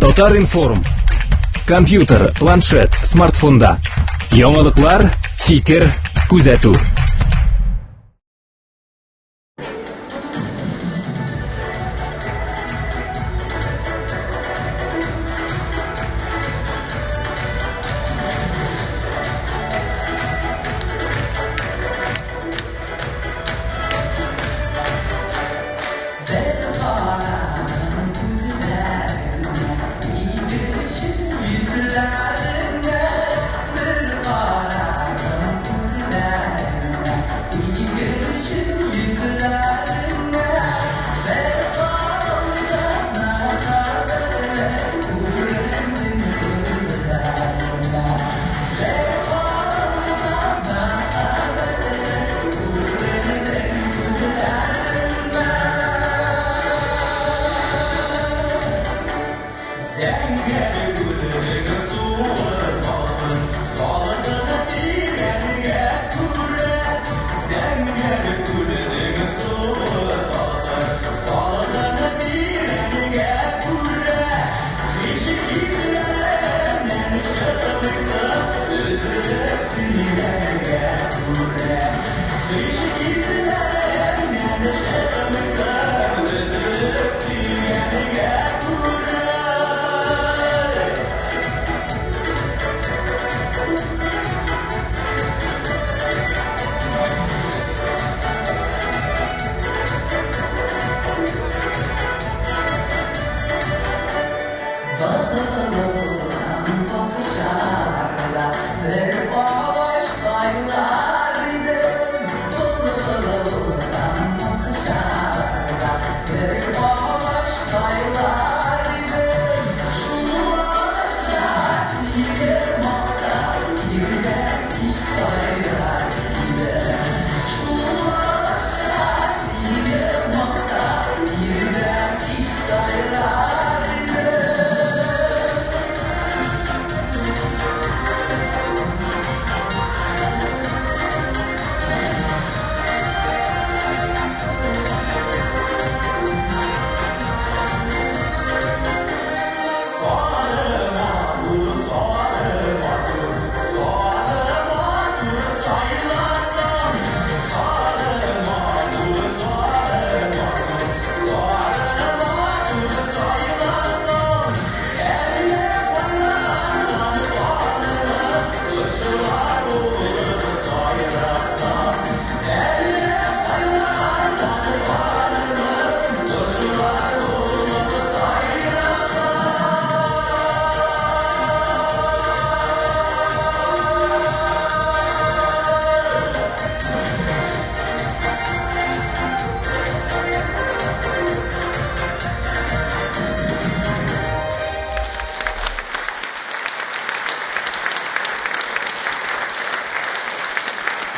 Татар-информ. Компьютер, планшет, смартфонда. Яңалыклар, фикер, күзәтү.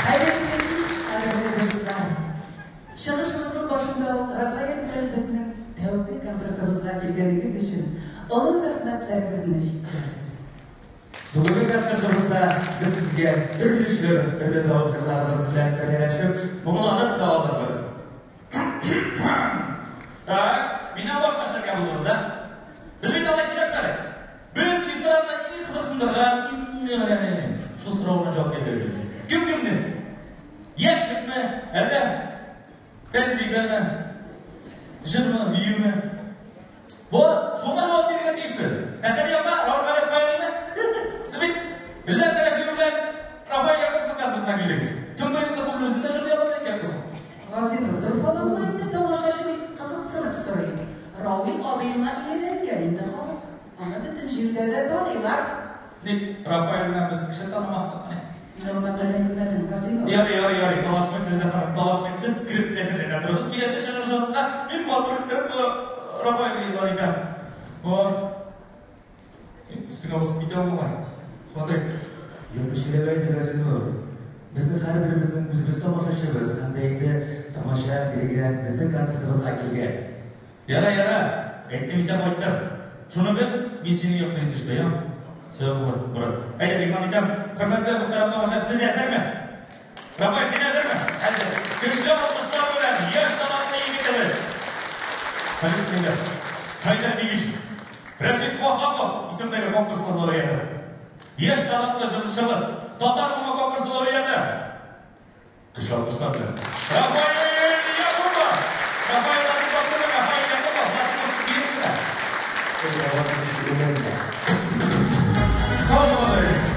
Хәерле кич, кадерле дуслар! Чыгышыбызның башында ук Рафаэль белән безнең тәүге концертыбызга килгәнегез өчен олы рәхмәтләребезне җиткерәбез. Бүгенге концертыбызда без сезгә төрле чор, төрле зәвык җырларыбыз белән берләшеп, моңланып та алырбыз. Так, миннән башка эшләргә булдыгыз, да? Без бит алай сөйләшмәдек. Без эстраданы иң кызыксындырган, иң шул сорауга җавап бирергә Кем кемне? Яшьлекме, әллә тәҗрибәме, җырмы, биюме? Бу шуңа җавап бирергә тиешбез. Нәрсә дип апа, Рауль Галиев кая диме? Сез бит Риза Шәрәфи белән Рафаэль Якуповның концертына килдегез. Кем беренче күңел үзендә җырлый ала кирәк булса. Газинур дорфаланма инде, тамашачы бит кызыксынып сорый. Равил абыеңа ияләнгән инде халык. Аны бөтен җирдә дә таныйлар. Дип, Рафаэль белән без кеше танымаслык мени? Мин ул мәгънәдә әйтмәдем, Газинур. Ярый, ярый, ярый, талашмыйк, Риза ханым, талашмыйк. Сез кереп әзерләнә торыгыз. Киләсе чыгышыгызга мин матур иттереп Рафаэльне игълан итәм. Вот. Син өстеңә басып китә алмалай. Смотри. Юк, сөйләмә инде, Газинур. Безнең һәрберебезнең үзебез тамашачыбыз һәм дә инде тамаша бирегә безнең концертыбызга килгән. Яра, яра, әйттем исә кайттым. Шуны бел, мин синең якта если что, я? Все, булыр, брат. Әйдә, игълан итәм. Хөрмәтле мөхтәрәм тамашачы, сез әзерме? Рафаэль, син әзерме? Әзер. Көчле алкышлар белән яшь талантлы егетебез. Солист Ильяс. Хәйдәр Бигишев. Рәшит Ваһапов исемендәге конкурсның лауреаты. Яшь талантлы җырчыбыз, Татар моңы конкурсы лауреаты. Көчле алкышлар белән. Рафаэль Якупов! Рафаэль Латыпов түгел, Рафаэль Якупов, Латыпов килеп кенә. Сау булыгыз.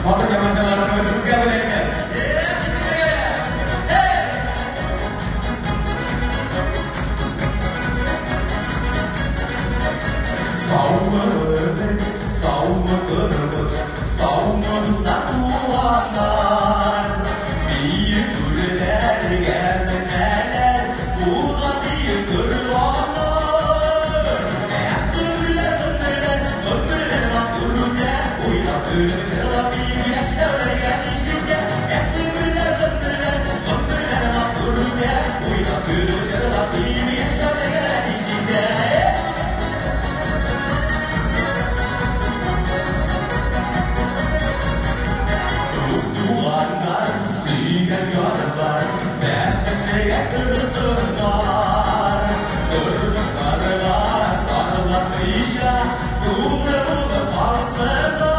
Матур яманчаларыбыз сезгә бүләк итәм. Саумы өмет, саумы тормыш, саумы дуслар, туганнар. Биек түрләргә менәләр, булган диеп торганнар. Эх, гомерләр, гомерләр, гомерләр матур үтә, уйнап, көлеп, җырлап, биеп яшәүләргә ни җитә. Эх, гомерләр, гомерләр, гомерләр матур үтә, уйнап, көлеп, җырлап, биеп яшәүләргә ни җитә. Дус туганнар, сөйгән ярлар, бәхетлегә торсыннар. Тормышларга зарланмыйча, тугры булып калсыннар.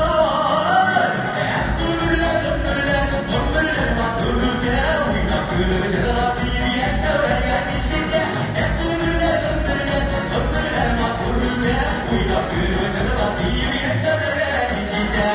Эх, гомерләр, гомерләр, гомерләр матур үтә, уйнап, көлеп, җырлап, биеп яшәүләргә ни җитә. Эх, гомерләр, гомерләр, гомерләр матур үтә, уйнап, көлеп, җырлап, биеп яшәүләргә ни җитә.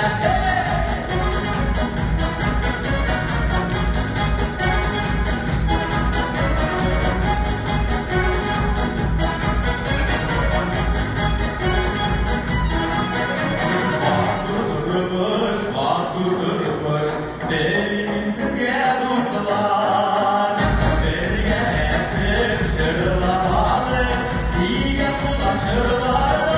Матур тормыш, матур тормыш, телим мин сезгә, дуслар. Бергәләшеп җырлап алып, дигән куллап җырларда.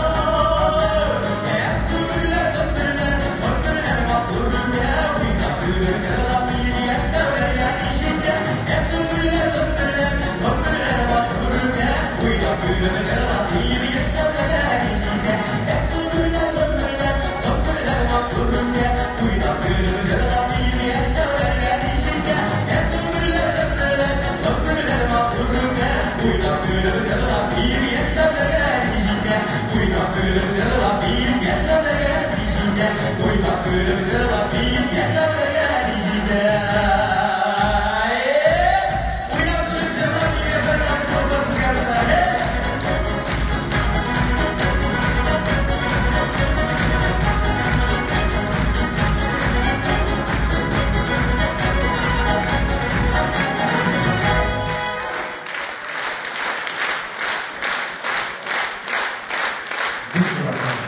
Эх, гомерләр, гомерләр, гомерләр матур үтә, уйнап, көлеп, җырлап, биеп яшәүләргә ни җитә. Эх, гомерләр, гомерләр, гомерләр матур үтә, уйнап, көлеп, җырлап, биеп яшәүләргә ни җитә. Эх, гомерләр, гомерләр, гомерләр матур үтә, уйнап, көлеп, җырлап, биеп яшәүләргә ни җитә. Эх, гомерләр, гомерләр, гомерләр матур үтә, уйнап, көлеп, җырлап, биеп яшәүләргә ни җитә. Уйнап, көлеп, җырлап, биеп яшәүләргә ни җитә. Уйнап, көлеп, җырлап, биеп яшәүләргә ни җитә. Уйнап, көлеп, җырлап, биеп яшәүләргә булсын сезгә, дуслар. Бик зур рәхмәт.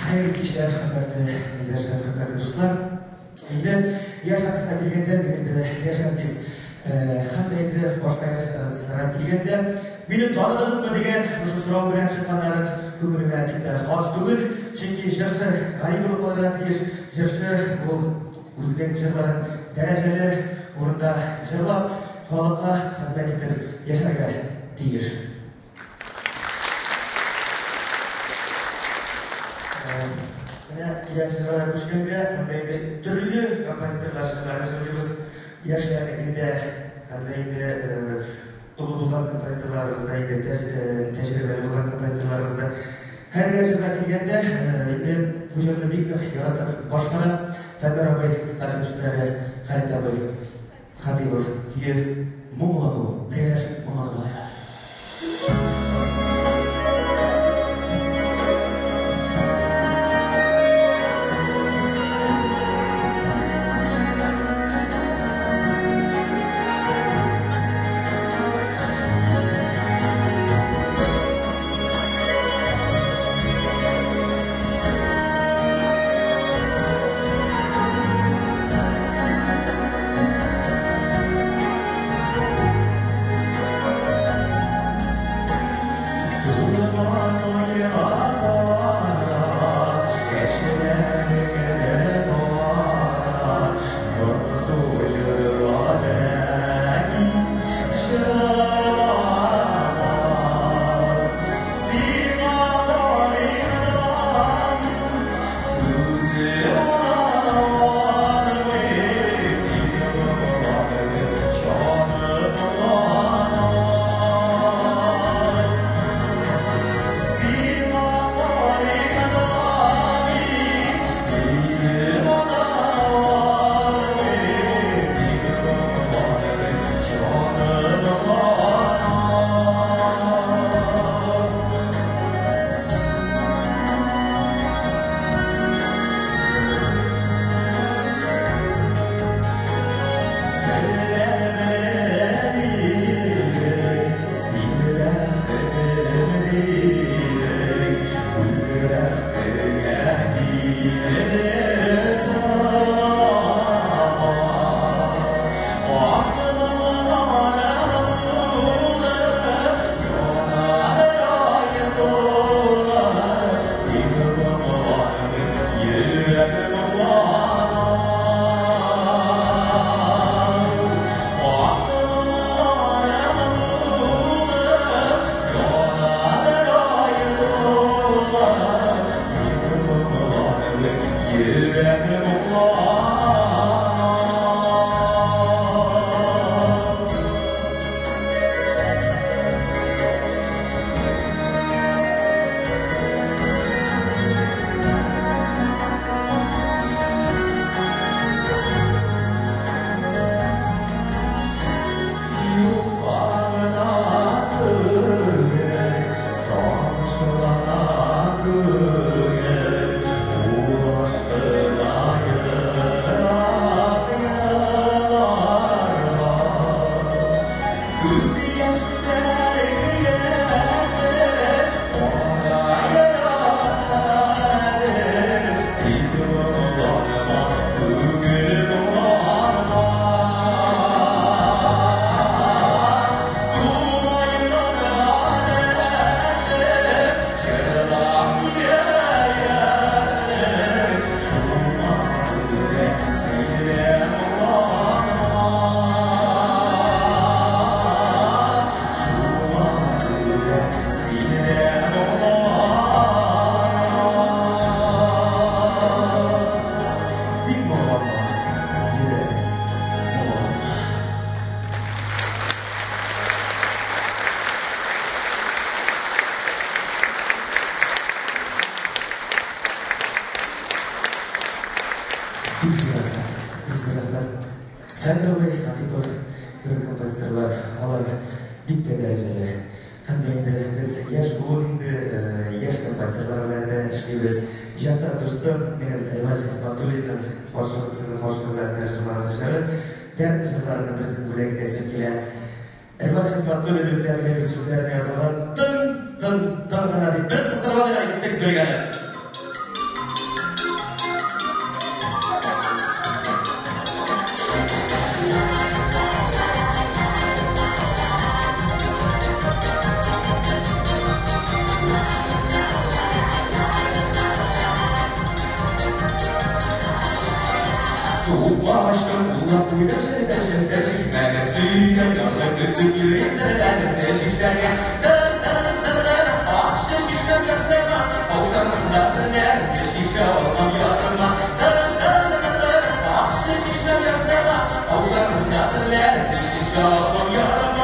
Хәерле кичләр, хөрмәтле милләттәшләр, хөрмәтле дуслар. Инде яшь артистка килгәндә, мин инде яшь артист һәм дә инде башка яшь артистларга килгәндә, мине таныдыгызмы дигән шушы сорау белән чыкканнарын күңелемә бик тә хас түгел. Чөнки җырчы гади булып калырга тиеш. Җырчы ул үзенең җырларын дәрәҗәле урында җырлап, халыкка хезмәт итеп яшәргә тиеш. Менә киләсе җырга күчкәндә, һәм дә инде төрле композиторлар җырларын җырлыйбыз. Яшьләрнекендә һәм дә инде олы булган композиторларыбыз да, инде тәҗрибәле булган композиторларыбыз да. Һәр җырга килгәндә, инде бу җырны бик нык яратып башкара Фәннур абый Сафин сүзләре, Халит абый Хатыйпов көе, Моңлану, бергәләшеп моңланып алыйк. Бик зур рәхмәт, бик зур рәхмәт. Фәнир абый Хатипов кебек композиторлар, алар бик тә дәрәҗәле. Һәм дә инде без яшь буын инде, яшь композиторлар белән дә эшлибез. Иҗатта дустым, минем Реваль Хисматуллинның каршы, сезнең каршыгызда хәзер җырлаган җыры, дәртле җырларының берсен бүләк итәсем килә. Реваль Хисматуллин Люция Әминевич сүзләренә язылган Тын, тын, тын гына дип бер кыздырып алыйк әле, киттек бергәләп. Сугачтым куллап куйдым җирдә җирдә чишмәгә сөйгән ярны көтеп йөрим серләрендә чишмәгә тын тын тын гына акчы чишмәм ярсыма авыштырмында серләрне шешә алмам ярыма тын тын тын гына акчы чишмәм ярсыма авыштырмында серләрне шешә алмам ярыма.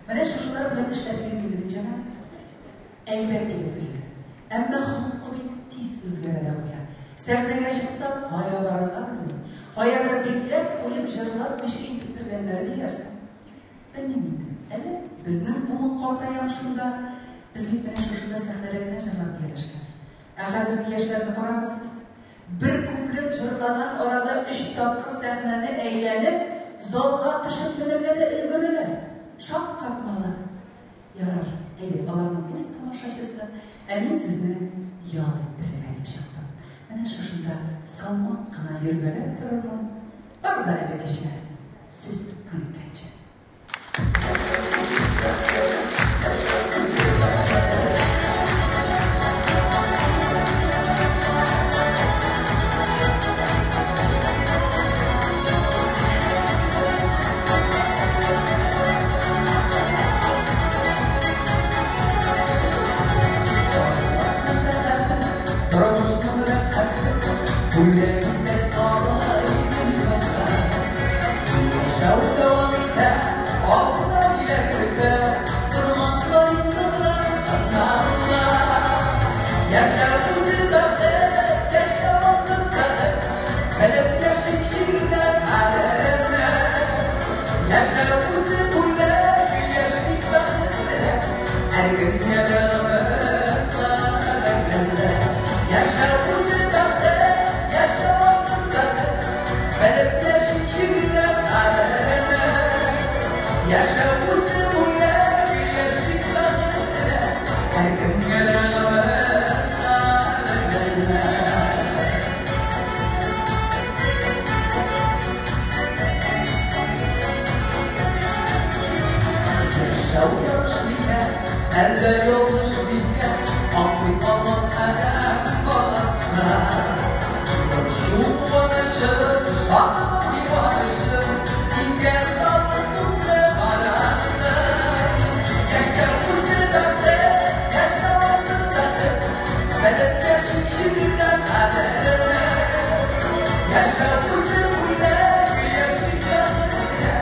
Менә шушылар белән эшләп йөрим инде мин, җәмәгать. Әйбәт егет үзе. Әмма холкы бит тиз үзгәрә дә куя. Сәхнәгә чыкса, кая барырга белми. Каядыр бикләп куеп җырлатмыйча интектергәннәр диярсең. Белмим инде, әллә безнең буын картаямы шунда? Без бит менә шушында сәхнәдә генә җырлап ияләшкән. Ә хәзерге яшьләрне карагыз сез. Бер куплет җырлаган арада өч тапкыр сәхнәне әйләнеп, залга төшеп менергә дә өлгерәләр. Шаккатмалы. Ярар, әйдә, аларның үз тамашачысы, ә мин сезне ял иттерергә дип чыктым. Менә шушында салмак кына йөргәләп торырмын. Бар да элеккечә, сез күнеккәнчә. Тормышның рәхәте, бүләгендә сала иде дөньяда. Яшәү дәвам итә, алда ниләр көтә, торган саен ныграк сынала. Яшәү үзе бәхет, яшәү алтын бәхет, белеп яшик җирдә кадерне. Яшәү үзе бүләк, яшик бәхетле, һәркемгә дә гомер кадерле. Яшәү үзе бәхет, яшәү алтын бәхет, белеп яшик җирдә кадерне. Яшәү үзе бүләк, яшик бәхетле, һәркемгә дә гомер кадерле. Яшәү ярыш микән, әллә ялгыш микән, аңлый алмас адәм баласы. Борчу куанычы, шатлыгы юанычы, иңгә салып күпме арасы. Яшәү үзе бәхет, яшәү алтын бәхет, белеп яшик җирдә кадерне. Яшәү үзе бүләк, яшик бәхетле,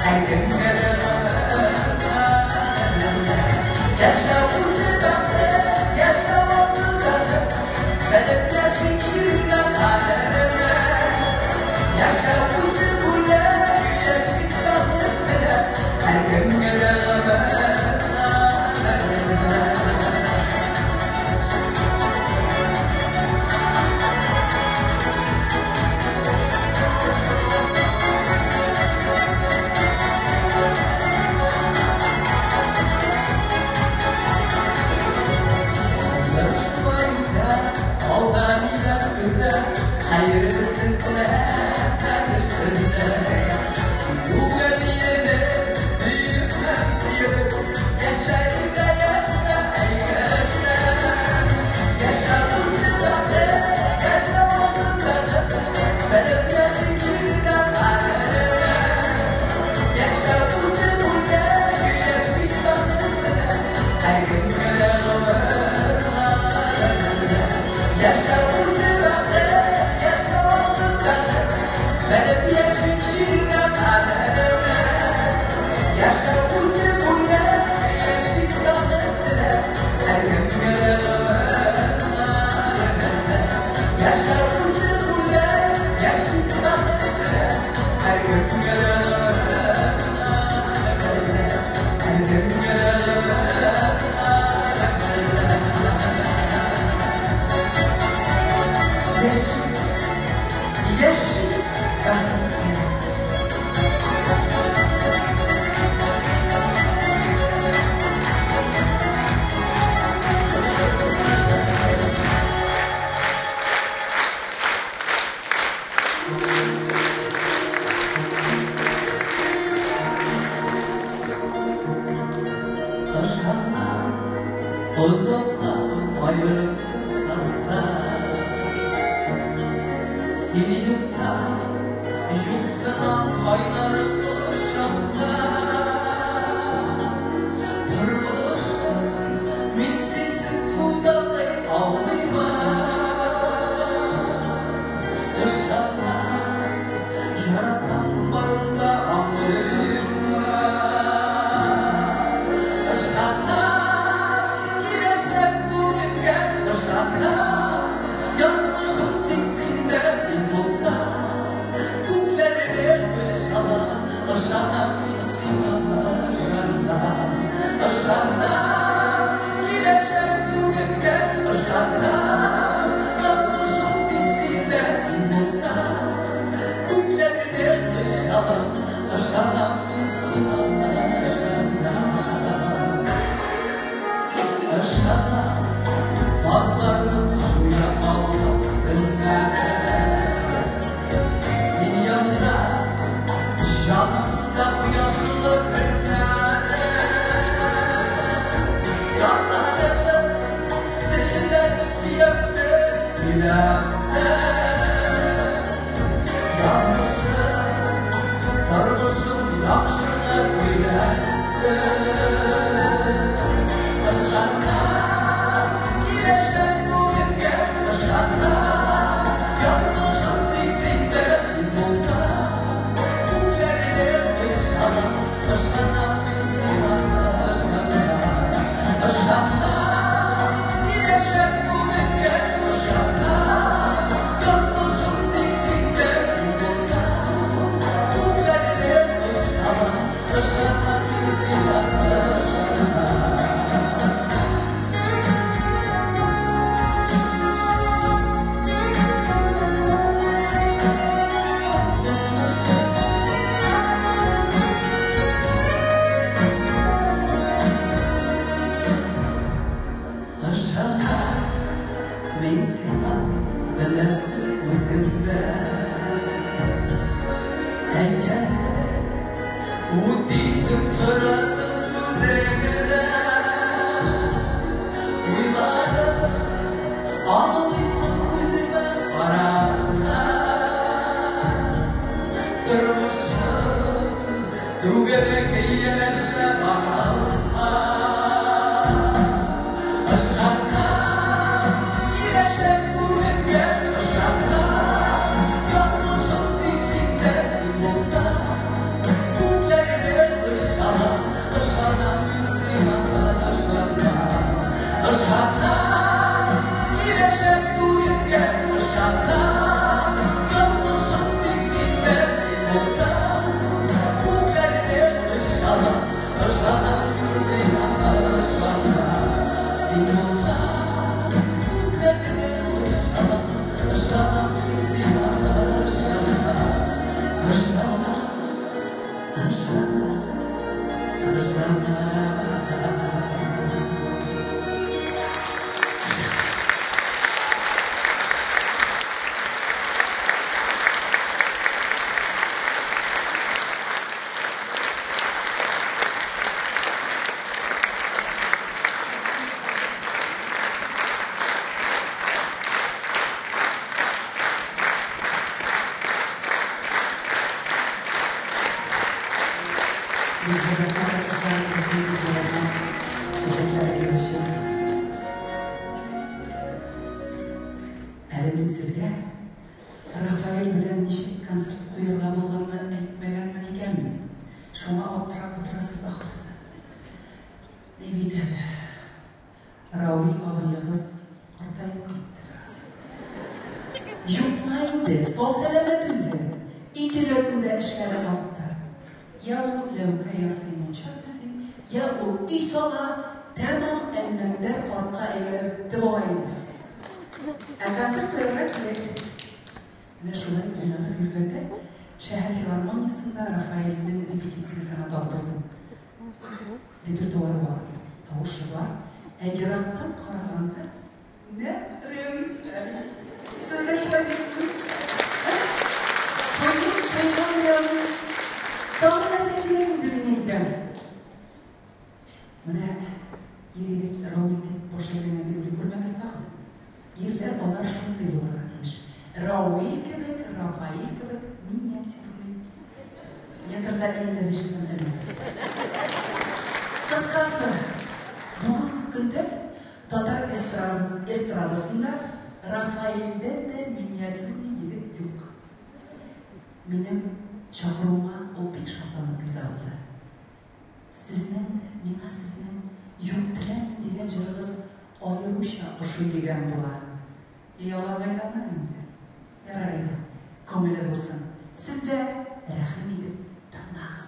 һәркемгә дә гомер кадерле. Яшәү үзе бәхет, яшәү алтын бәхет, белеп яшик җирдә кадерне. Яшәү үзе бүләк, яшик бәхетле, һәркемгә дә гомер кадерле. Шулай итә, алда ниләр көтә, хәерлесен теләп һәр эшендә. Сөюгә диелеп, сөеп һәм сөелеп, яшә җирдә, яшә, әй кеше. Яшә үзе бәхет, яшә алтын бәхет, белеп яшик җирдә кадерне. Яшәү үзе бүләк, яшик бәхетле, һәркемгә дә гомер кадерле. Яшәү үзе бәхет, яшәү алтын бәхет, белеп яшик җирдә кадерне. Яшәү үзе бүләк, яшик бәхетле, һәркемгә дә гомер кадерле. Яшәү үзе бүләк, яшик бәхетле, һәркемгә дә гомер кадерле. Һәркемгә дә гомер кадерле. Яшик, яшик бәхетле. Ышанам, озакка аерып торсам да, сине юкта юксынам кайнар кочакта. Тормышым мин синсез күзаллый алмыймын. Ышанам, яратам барын да аңлыймын. Ышанам, киләчәк бүгенгә, ышанам, язмышым тик булсаң, күкләрне кочалам, ышанам мин сиңа, ышанам. Ышанам, базларын җуя алмас көннәре. Син янда, җанымда кояшлы көннәре. Ятларым, телләр сөяксез сөйләсә. Язмышым, тормышым яхшыны көйләсен. Ышанам, киләчәк бүгенгә, ышанам, язмышым тик синдә, син булсаң, күкләрне кочалам, ышанам мин сиңа, ышанам. Ышанам, киләчәк бүгенгә, ышанам, язмышым тик синдә, син булсаң, күкләрне кочалам, ышанам мин сиңа, ышанам. Ышанам, мин сиңа, беләсең үзең дә. Әйткәндә үтисең, торасың сүзеңдә. Уйларым аңлыйсың күземә карасаң. Тормышым түгәрәк янәшә баралса. Ышанам, киләчәк бүгенгә, ышанам, язмышым тик синдә, син булсаң, күкләрне кочалам, ышанам мин сиңа, ышанам. Ышанам, киләчәк бүгенгә, ышанам, язмышым тик синдә, син булсаң, күкләрне кочалам, ышанам мин сиңа, ышанам. Син булсаң, күкләрне кочалам, ышанам мин сиңа, ышанам. Ышанам, ышанам, ышанам. Бик зур рәхмәт алкышларыгыз өчен, бик зур рәхмәт чәчәкләрегез өчен. Әле мин сезгә Рафаэль белән ничек концерт куярга булганны әйтмәгәнмен икән бит. Шуңа аптырап утырасыз ахрысы. Ни бит әле, Рауил абыегыз картаеп китте бераз. Юк ла инде, сау-сәламәт үзе. Өй тирәсендә эшләре артты. Я ул ләүкә ясый, мунча төзи, я ул өй сала, тәмам Әлмәндәр картка әйләнеп бетте бугай инде. Ә концерт куярга кирәк. Менә шулай уйланып йөргәндә, шәһәр филармониясендә Рафаэльнең репетициясенә тап булдым. Репертуары бар, тавышы бар, ә ерактан караганда, нәкъ Равил Галиев. Сез дә шулай дисезме? Ә? Коеп куйган Равил. Тагын нәрсә кирәк инде, мин әйтәм. Менә ир-егет Рауил дип баш әйләнгән дип уйлый күрмәгез тагын. Ирләр алар шундый булырга тиеш. Рауил кебек, Рафаэль кебек миниатюрный. Метр да 55 сантиметр. Кыскасы, бүгенге көндә татар эстрадасында Рафаэльдән дә миниатюрный егет юк. Минем чакыруыма ул бик шатланып риза булды. Сезнең, миңа сезнең Юк теләмим дигән җырыгыз аеруча ошый дигән була. И аларга әйләнә инде. Ярар әйдә, күңеле булсын. Сез дә рәхим итеп тыңлагыз.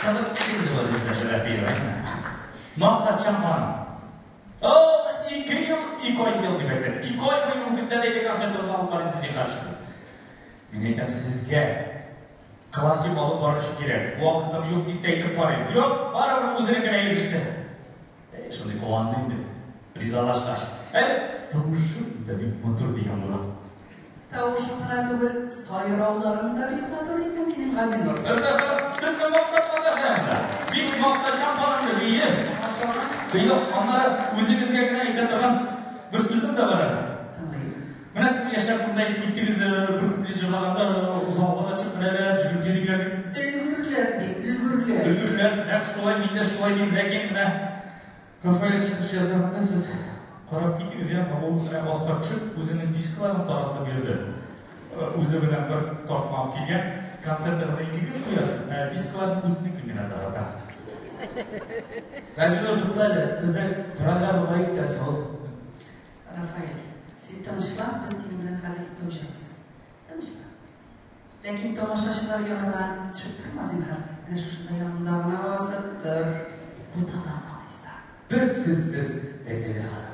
Кызык кеше инде бу Резеда Шәрәфиева. Максатчан ханым. О, 2 ел, 2 ай ел дип әйтәм. 2 ай буе үгетләде инде концертыбызга алып бар инде зинһар өчен. Мин әйтәм, сезгә классик алып баручы кирәк. Вакытым юк дип тә әйтеп карыйм. Юк, барыбер үзенекенә иреште. Әй, шундый куанды инде. Ризалашкач. Әле тавышым да бик матур дигән була. Тавышың гына түгел, сайрауларың да бик матур икән синең, Газинур. Сезне мактап маташа монда. Бик максатчан ханым бие. Юк, аннары үзегезгә генә әйтә торган бер сүзем дә бар әле. Менә сез яшьләр турында әйтеп киттегез, бер куплет җырлаганда залга да төшеп менәләр, җөгереп йөриләр дип. Өлгерләр дип, өлгерләр. Өлгерләр, нәкъ шулай, мин дә шулай дим, ләкин менә Рафаэль чыгыш ясаганда сез карап китегез, яме, ул менә аска төшеп, үзенең дискларын таратып йөрде. Үзе белән бер тартма алып килгән. Концертыгызны икегез куясыз, ә дискларын үзенекен генә тарата. Газинур, тукта әле, безнең программа кая китә соң? Рафаэль, син тынычлан, без синең белән хәзер икәү җырлыйбыз. Тынычлан. Ләкин тамашачылар янына төшеп торма, зинһар. Менә шушында янымда гына басып тор. Буталам алайса. Бер сүзсез, Резеда ханым.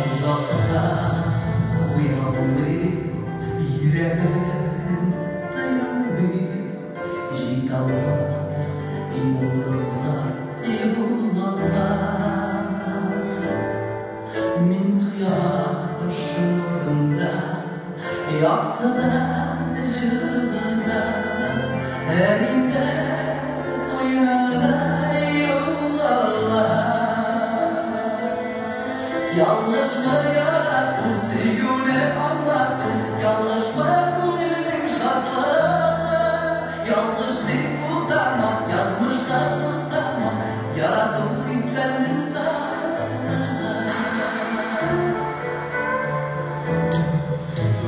Озакта куялмый, йөрәгем таянмый, җиталмас йолдызга юллар. Мин кояш нурында, яктыда, җылыда, әниемдә, куенымда югалам. Ялгышмы яраттым, сөюне аңлаттым, ялгышмы күңелнең шатлыгы, ялгыш дип уйлама, язмышка сылтама, ярату хисләрнең сатлыгы.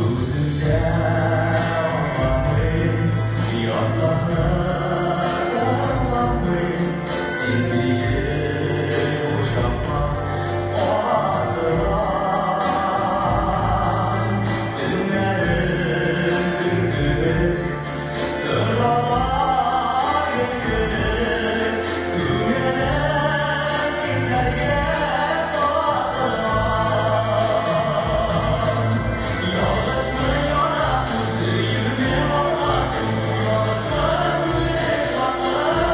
Үземдә аңламыйм, ятларны аңламыйм, син диеп кочакка атылам. Төннәрем көн кебек, торалар көлеп, күңелем хисләргә сатыла. Ялгышмы ярату, сөюне аңлату, ялгышмы күңелнең шатлыгы,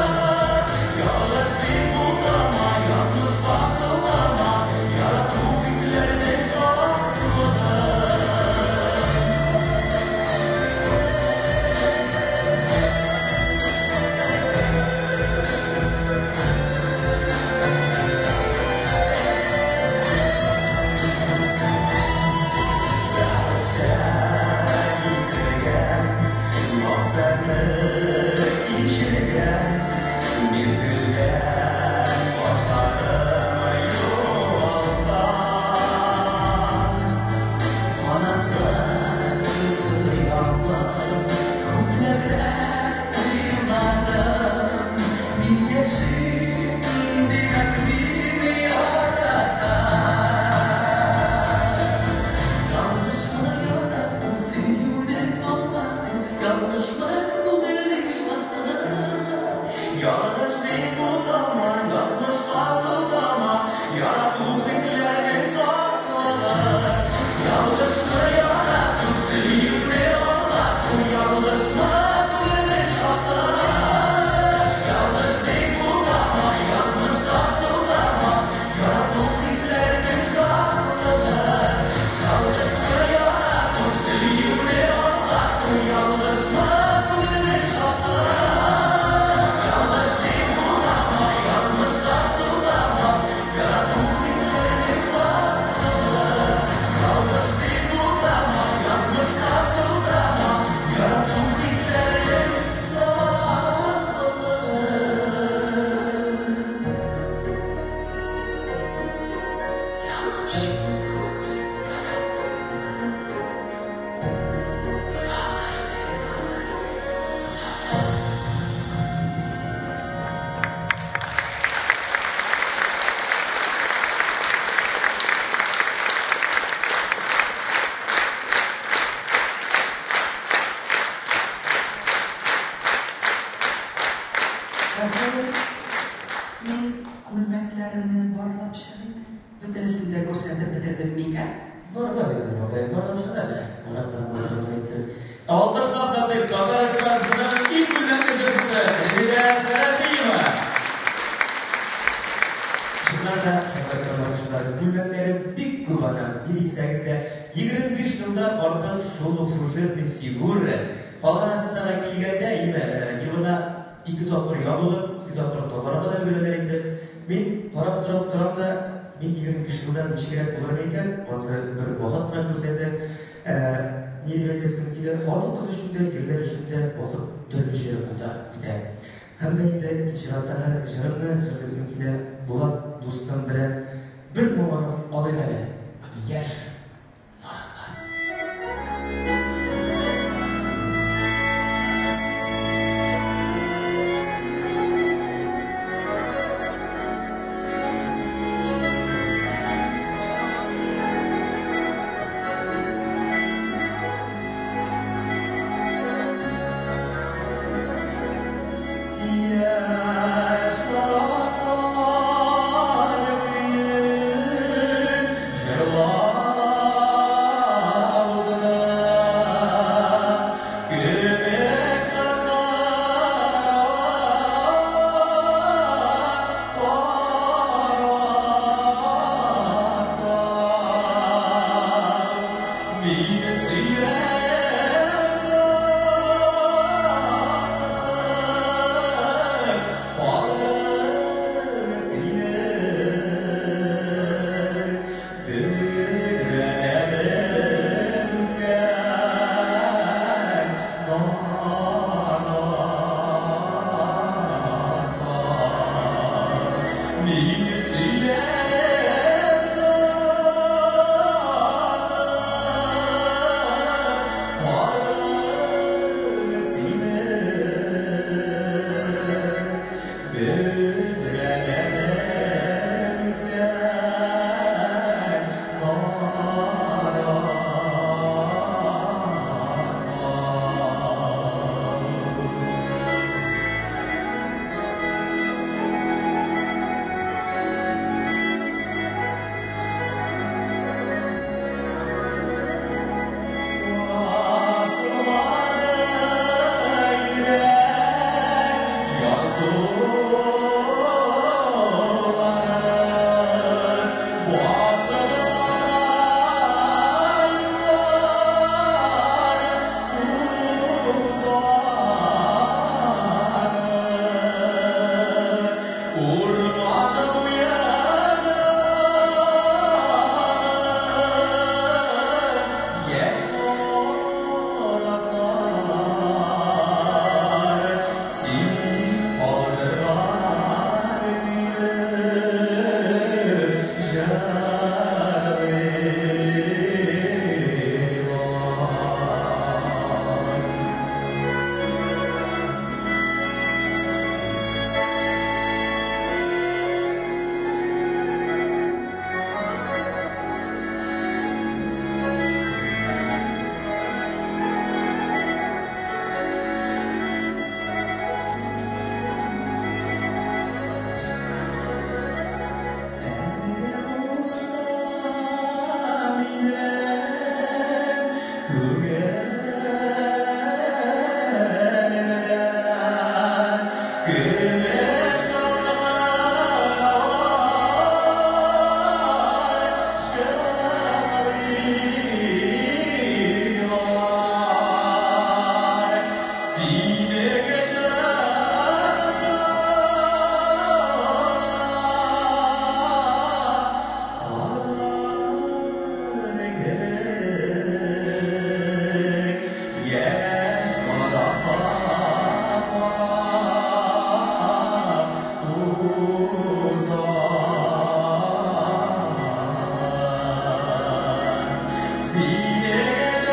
ялгыш дип уйлама, язмышка сылтама, ярату хисләрнең сатлыгы. Мин яшим, димәк, мине ярата. Ялгышмы яраттым, сөюне аңлаттым, ялгышмы күңелнең Гафу, мин күлмәкләремне барлап чыгыйм әле. Бөтенесен дә күрсәтеп бетердем микән? Бар, бар, Резеда апай, барлап чык әле. Карап кына матур гына иттереп. Алкышлап озатыйк татар эстрадасының иң күлмәкле җырчысы Резеда Шәрәфиева. Чыннан да, хөрмәтле тамашачылар, күлмәкләре бик күп аның. Ни дисәгез дә, 25 елдан артык шул ук фужерный фигура. Калган артистларга килгәндә, име, елына ике тапкыр ябыгып, ике тапкыр тазарырга да өлгерәләр инде. Мин карап торып торам да, мин 25 елдан ничегрәк булырмын икән, анысы бер вакыт кына күрсәтер. Ә, ни дип әйтәсем килә, хатын-кыз өчен дә, ирләр өчен дә вакыт төрлечә үтә, үтә. Һәм дә инде чираттагы җырымны җырлыйсым килә, Булат дустым белән бер моңланып алыйк әле, яшь наратлар. Яшь наратлар көен җырлап узды. Көмеш кырлар пар атта. Мине сөям озатып калдым сине. Бөдрәләнеп үскән наратлар. Мине сөям озатып калдым сине. Бөдрәләнеп үскән наратлар. Асылмады йөрәк ярсулары, басылса да юллар тузаны. Урман буена яшь наратлар, син калдырган көйне җырлыйлар. Әле булса минем күңелемдә көмеш кыңгыраулар шыңлыйлар. Синең җырыңа калган кебек яшь наратка карап узам. Синең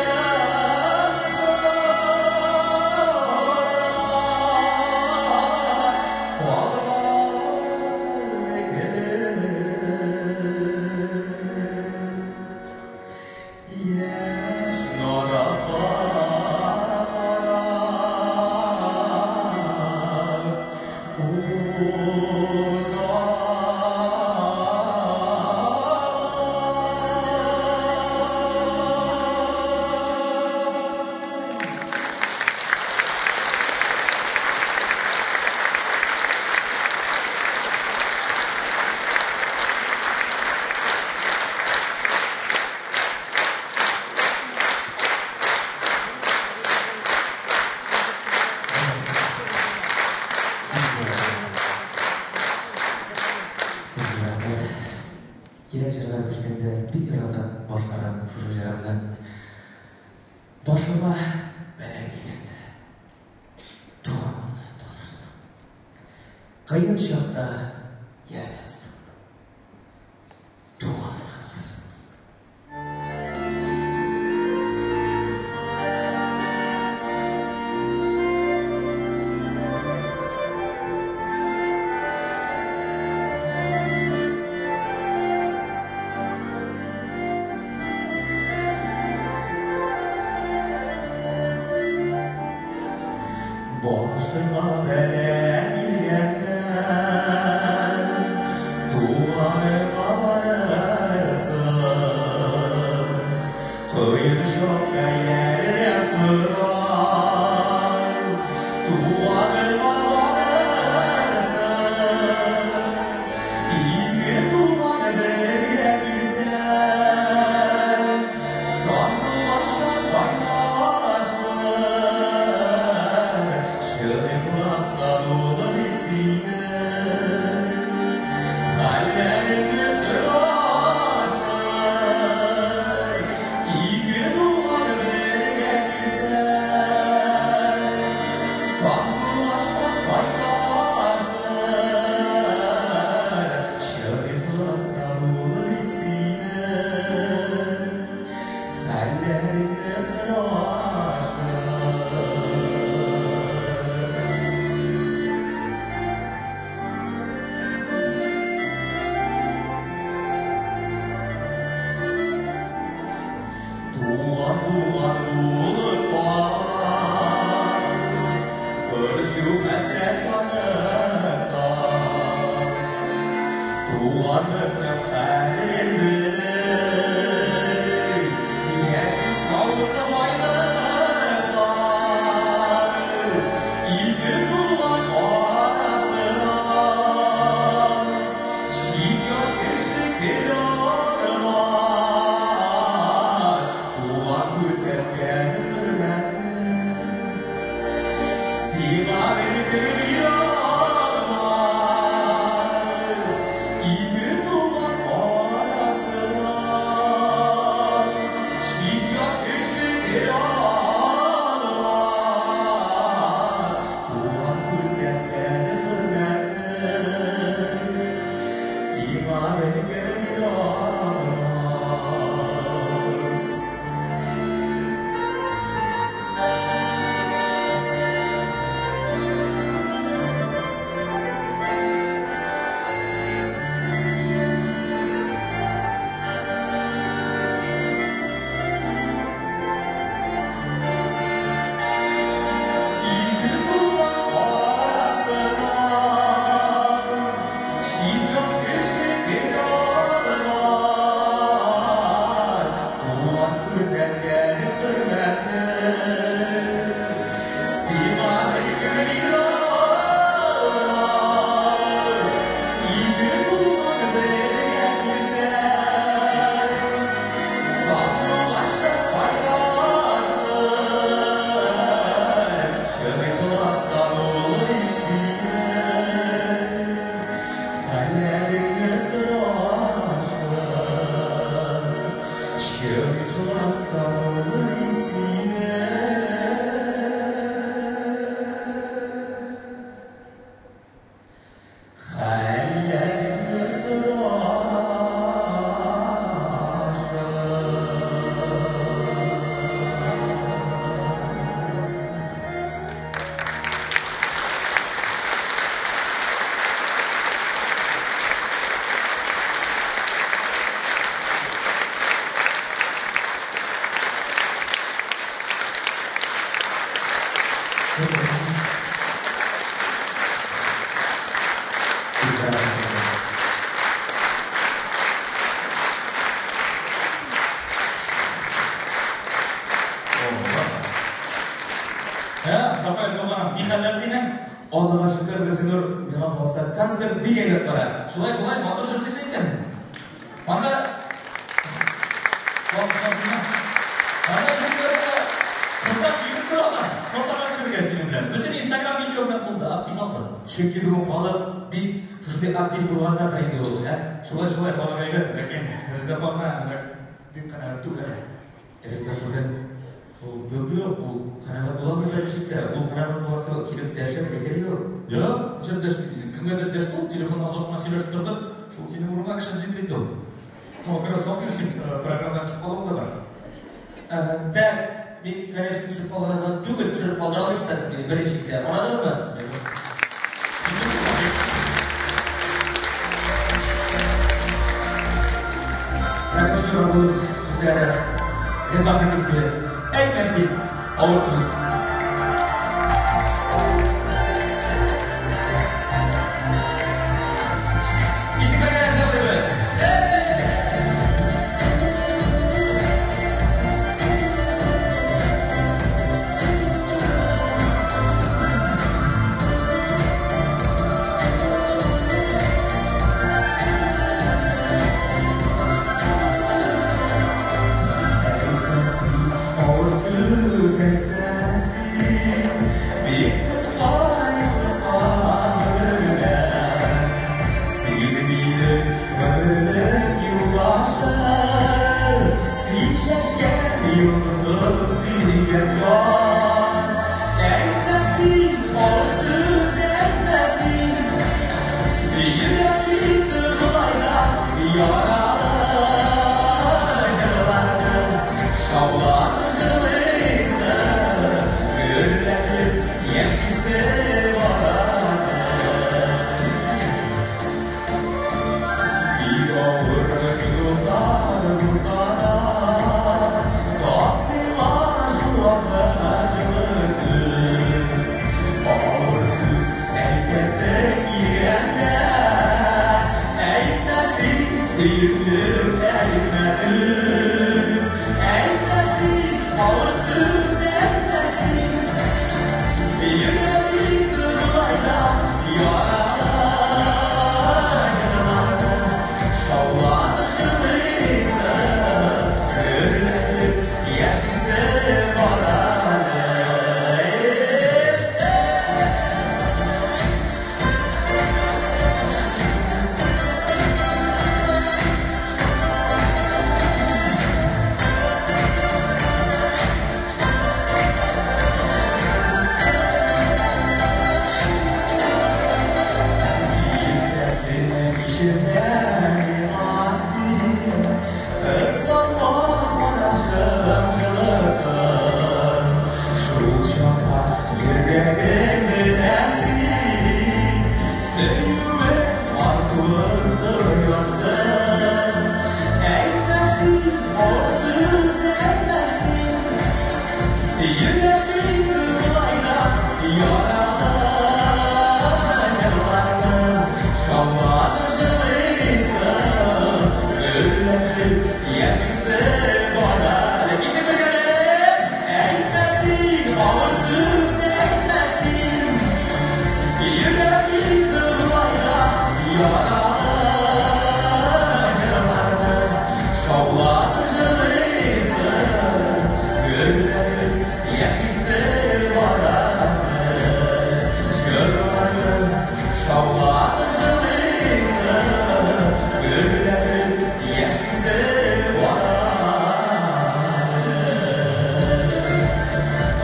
җырыңа дә бик яратып башкарам шушы җырымны. Башыма бәла килгәндә, туганыңны танырсың. Кыен чакта ярдәм сорап, туганыңа барырсың. Башыма бәла килгәндә, туганыма барырсың. Кыен чакта ярдәм сорап, туганыма барырсың. Ике туган бергә килсә, сандугачка сайрашыр. Чын ихластан улым мин синең, хәлләреңне сорашыр. Ике туган бергә килсә, сандугачка сайрашыр. Чын ихластан улым мин синең, хәлләреңне сорашыр. Туган туган булып кал, Күрешү хәсрәт шатлыкта. Туганлыкның кадерен бел, Яши саулык байлыкта. Ике туган арасына Чит-ят кеше керә алмас. Туган күрсәткән хөрмәтне сиңа беркем бирә алмас. Ике туган арасына чит-ят кеше керә алмас. Туган күрсәткән хөрмәтне сиңа беркем бирә алмас. Ике туган арасына чит-ят кеше керә алмас. Туган күрсәткән хөрмәтне сиңа беркем бирә алмас. Ике туган бергә килсә, сандугачта сайрашыр. Чын ихластан улым мин синең, хәлләреңне сорашыр. Чын ихластан улым мин синең, хәлләреңне сорашыр. Ә, Рафаэль туганым, ни хәлләр синең? Аллага шөкер, Газинур, миңа калса, концерт бик әйбәт бара. Шулай, шулай, матур җырлыйсың икән. Анда Калкасына. Анда кемнәрдә кызлар киенеп торалар. Фотога төшергә синең белән. Бөтен Инстаграм видео белән тулды. бик ансат. Чөнки бүген халык бик шушындый актив булганнардыр инде ул, ә? Шулай, шулай, халык әйбәт, ләкин Резеда апа гына бик канәгать түгел әле. Резеда бүген ул юк, юк, ул канәгать була алмый берничек тә. Ул канәгать буласы килеп дәшер, әйтер юк. Юк, нишләп дәшми дисең? Кемгәдер дәште ул, телефоннан озак кына сөйләшеп торды. Шул синең урынга кеше эзли инде ул. Шуңа күрә соң йөрсен, программадан төшеп калуың да бар. Так, мин, конечно, төшеп калганнан түгел, төшереп калдыра алмыйсыз да сез мине берничек тә. Аңладыгызмы? Рәхмәт Шәймәгулов сүзләре. Риза Хәким көе. Әйтмә син, авыр сүз. Китик бергәләп җырлыйбыз. Әйтмә син, авыр сүз әйтмә син, бик кыска гомергә. Син минем гомерлек юлдашым, син чәчкән йолдызым, сөйгән яр. Әйтмә син, авыр сүз әйтмә син, йөрәк бит болай да яралы. Җырларны шаулатып җырлыйсың, гөрләтеп яшисе бар әле. Бик авыр юллар булса да, тап миңа шул вакыт җылы сүз. Авыр сүз әйтәсе килгәндә, әйтмә син, сөеклем, әйтмә төз. Әйтмә син, авыр сүз әйтмә син, йөрәк бит болай да яралы. Җырларны шаулатып җырлыйсың, гөрләтеп яшисе бар әле. Иртәсен кичендә миңа син, кызганма карашың җылысын. Шул чакта йөрәгең белән син сөюең артуын тоярсың. Әйтмә син, авыр сүз әйтмә син, йөрәк бит болай да яралы. Җырларны шаулатып җырлыйсың, гөрләтеп яшисе бар әле. Китик бергәләп! Әйтмә син, авыр сүз әйтмә син, йөрәк бит болай да яралы. Җырларны шаулатып җырлыйсың, гөрләтеп яшисе бар әле. Җырларны шаулатып җырлыйсың, гөрләтеп яшисе бар әле.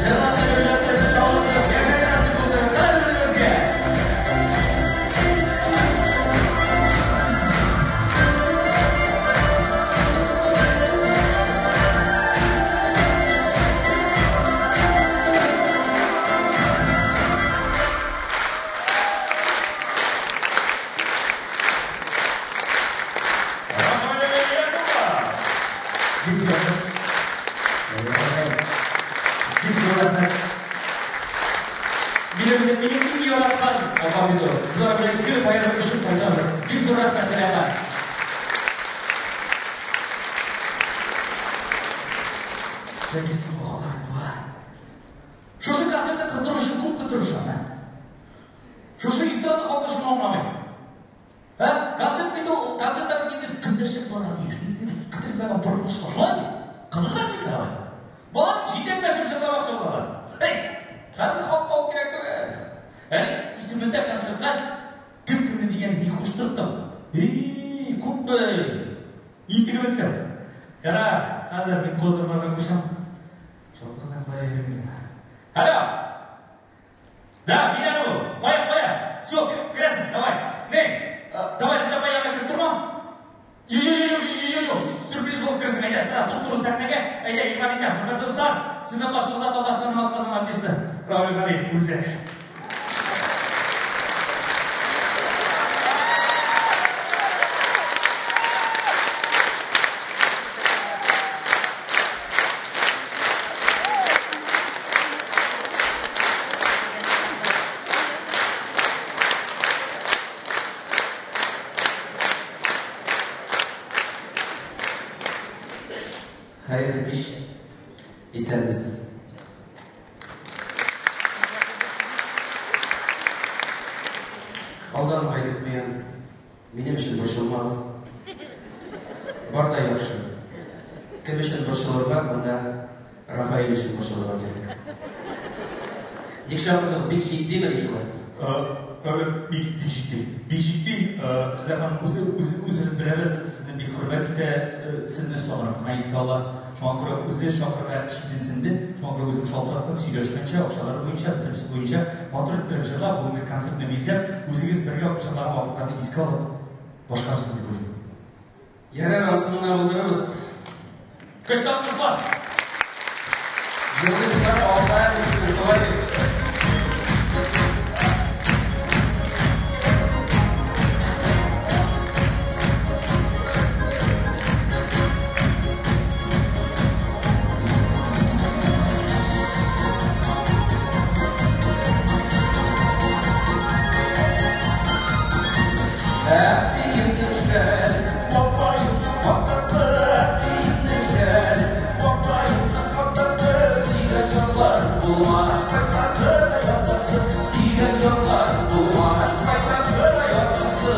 Җырларны гөрләтеп, шаулатып яшәргә насыйп булсын һәрберебезгә. Рафаэль Якупов! Бик зур рәхмәт. Бик зур рәхмәт. Минем иң яраткан апам бит ул. Без алар белән гел каядыр очып кайтабыз. Бик зур рәхмәт сиңа, апа. Ләкин соңгы алар була. Шушы концертны кыздыру өчен күпме тырышам, ә? Шушы эстрада халкы шуны аңламый. Ә? Концерт бит ул, концертта бит ниндидер көндәшлек булырга тиеш, ниндидер көтелмәгән борылышлар. Шулай бит? Кызыграк бит алай. Балалар җитәкләшеп җырламакчы булалар. Эй, хәзер халыкка ул кирәк түгел. Әле Исемендә концертка кем кемне дигән бик хуштырттым. И, күпме интегеп беттем. Ярар, хәзер мин козырларга күчәм. Шалтырдан кая йөрим икән? Алло! Да, мин әле бу. Кая, кая? Все, керәсең, давай. Не, давай, Рөстәм бай янына кереп торма. Юк, юк, юк, юк, юк, сюрприз булып керсен, әйдә, сразу туп-туры сәхнәгә, әйдә, игълан итәм. Хөрмәтле дуслар, сезнең каршыгызда Татарстанның атказанган артисты Равил Галиев үзе. Хәерле кич. Исәнмесез. Алдан ук әйтеп куям. Минем өчен борчылмагыз. Бар да яхшы. Кем өчен борчылырга, монда Рафаэль өчен борчылырга кирәк. Ник чакырдыгыз? Бик җитдимени шулай? Равил, бик, бик җитди. Бик җитди. Резеда ханым, үзе, үзе, үзебез беләбез, сезне бик хөрмәт итә, сезне сагынып кына искә ала. Шуңа күрә үзе чакырырга читенсенде. Шуңа күрә үзем шалтыраттым, сөйләшкәнчә, акчалар буенча, бөтенесе буенча матур иттереп җырлап, бүгенге концертны бизәп, үзегез бергә җырлаган вакытларны искә алып башкарырсыз дип уйлыйм. Ярар, анысын гына булдырырбыз. Көчле алкышлар! Җырлыйсызлар, алда үсте, шулай бит. Әтиемнең шәл, бабаемның атасы, әтиемнең шәл, бабаемның атасы, сөйгән ярлар булмагач, кайтасы да ятасы, сөйгән ярлар булмагач, кайтасы да ятасы.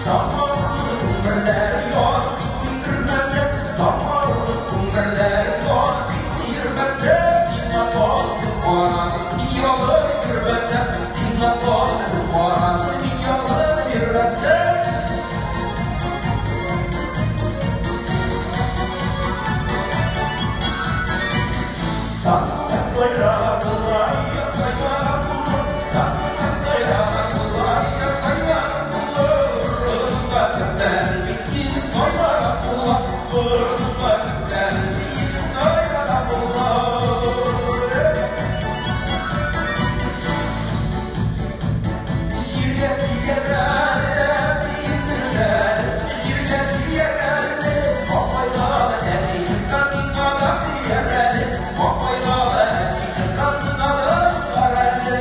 Самавырның күмерләре янып китми йөрмәсен, самавырның күмерләре янып китми йөрмәсен, сиңа калдым карасын, мин ялынып йөрмәсәм, сиңа калдым карасын, мин ялынып йөрмәсәм. Сандугач сайраган булыр, сайраган булыр, сандугач сайраган булыр, сайраган булыр, борынга сөртән бит сайраган булыр, борынга сөртән бит сайраган булыр. Җиргә тияр әле, әтиемнең шәле, җиргә тияр әле, бабайга да әти чыккан миңа да тияр әле, бабайга да әти чыккан миңа да чыгар әле.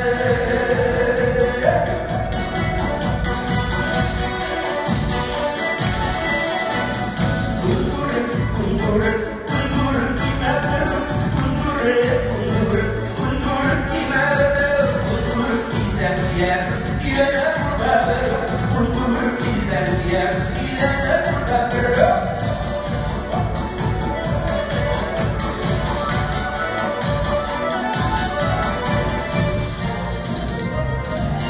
Көн күреп, көн күреп, көн күреп китә берүк, көн күреп, көн күреп, көн күреп китә берүк, көн күреп кисән киярсең, өйләнә күрмә берүк, көн күреп кисән киярсең, өйләнә күрмә берүк.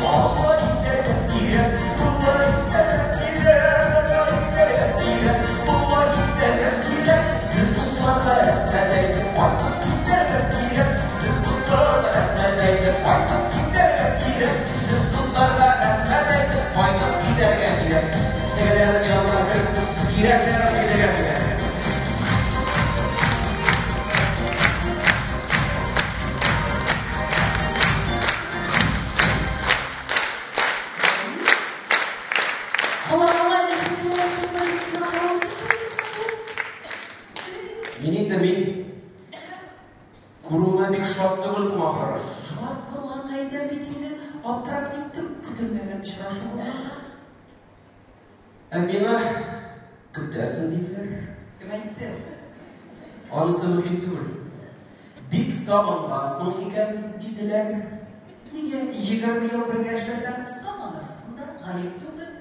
Алла итәргә кирәк, Алла итәргә кирәк, Алла итәргә кирәк, Алла итәргә кирәк. Сез дусларга рәхмәт әйтеп кайтып китәргә кирәк. Сез дусларга рәхмәт әйтеп кайтып китәргә кирәк. Сез дусларга рәхмәт әйтеп кайтып китәргә кирәк. Тегеләрнең янына кереп, кирәкләрен әйтергә кирәк. Колагыма ишетеләсеңме дип торасың түгелсең бу? Мин инде мин күрүемә бик шат түгелсең ахры. Шат булганга әйтәм бит инде, аптырап киттем, көтелмәгән очрашу булганга. Ә миңа көтәсең диделәр. Кем әйтте? Анысы мөһим түгел. Бик сагынгансың икән, диделәр. Нигә 20 ел бергә эшләсәң, сагынырсың да, гаеп түгел.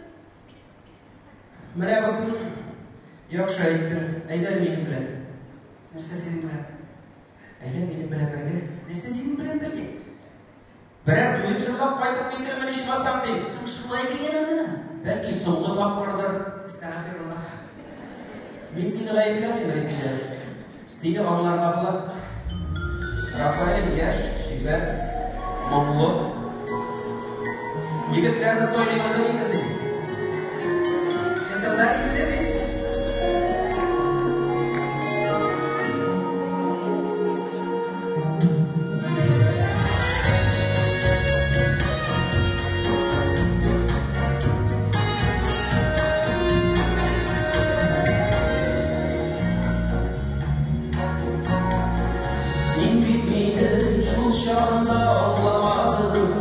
Менә бусын яхшы әйттең. Әйдә әле минем белән. Нәрсә синең белән? Әйдә минем белән бергә. Нәрсә синең белән Берәр туен җырлап кайтып китермен ичмасам ди. Соң шулай диген аны. Бәлки соңгы тапкырдыр. Әстәгъфирулла. Мин сине гаепләмим, Резидә. Сине аңларга була. Рафаэль яшь, чибәр, моңлы. Егетләрне сайлый белдең инде син. Центрда 55. Син бит мине шул чагында аңламадың,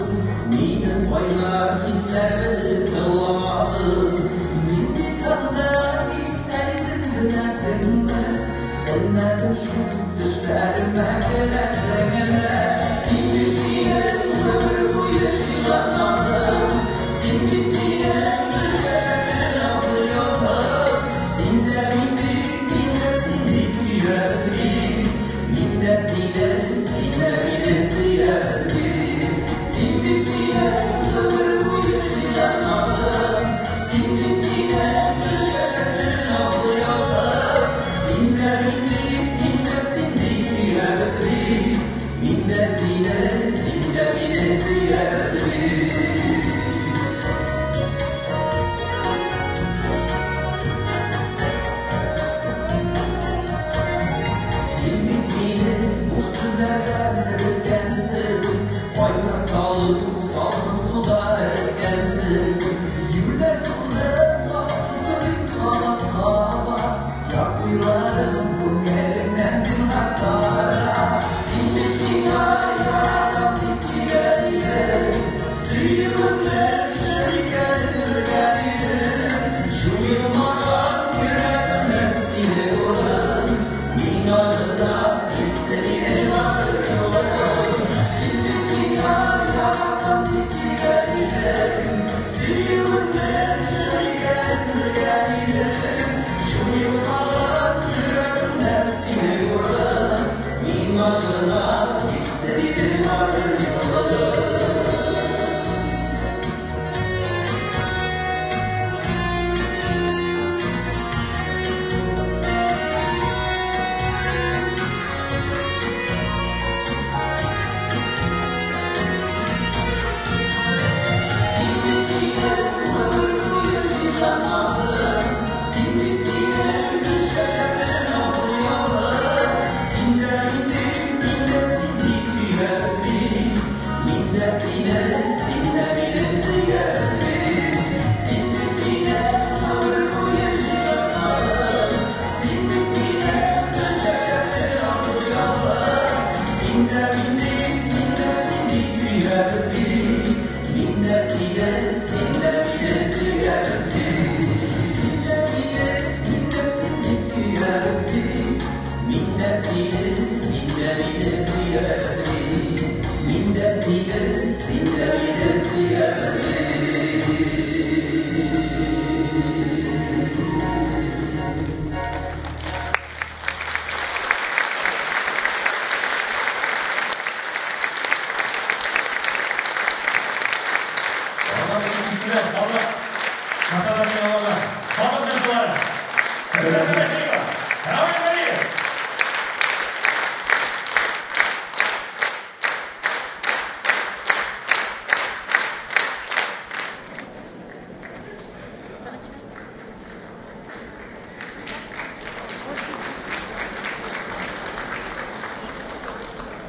минем кайнар хисләремне тыңламадың. Мин бит анда исән идем, беләсеңме? Белмәдем шул төшләремә керәсеңме? Син бит минем гомер буе җыйган назым, син бит минем гөлчәчәкле назлы язым. Син дә мин дип, мин дә син дип көябез бит. Мин дә сине, син дә мине сөябез бит. Син бит минем гомер буе җыйган назым, син бит минем гөлчәчәкле назлы язым. Син дә мин дип, мин дә син дип көябез бит. Мин дә сине, син дә мине сөябез бит. Син бит мине буш сүзләргә эреткәнсең, кайнар салып, салкын суда эреткәнсең. Юләр булдым, аксыз дип кабат-кабат, як уйларым күңелемнән зинһар тара. Син бит миңа яратам дип килгән идең, сөюемне чын икәнен белгән идең. Җуелмаган йөрәгемнән сине урын, миңа гына килсен иде барыр юлың. Син бит миңа яратам дип килгән идең, сөюемне чын икәнен белгән идең. Җуелмаган йөрәгемнән сине урын, миңа гына килсен иде барыр юлың. Алар өчен исемле халык мәхәббәтен яулаган халык җырчылары. Рөстәм Шәрәфиева, Равил Галиев.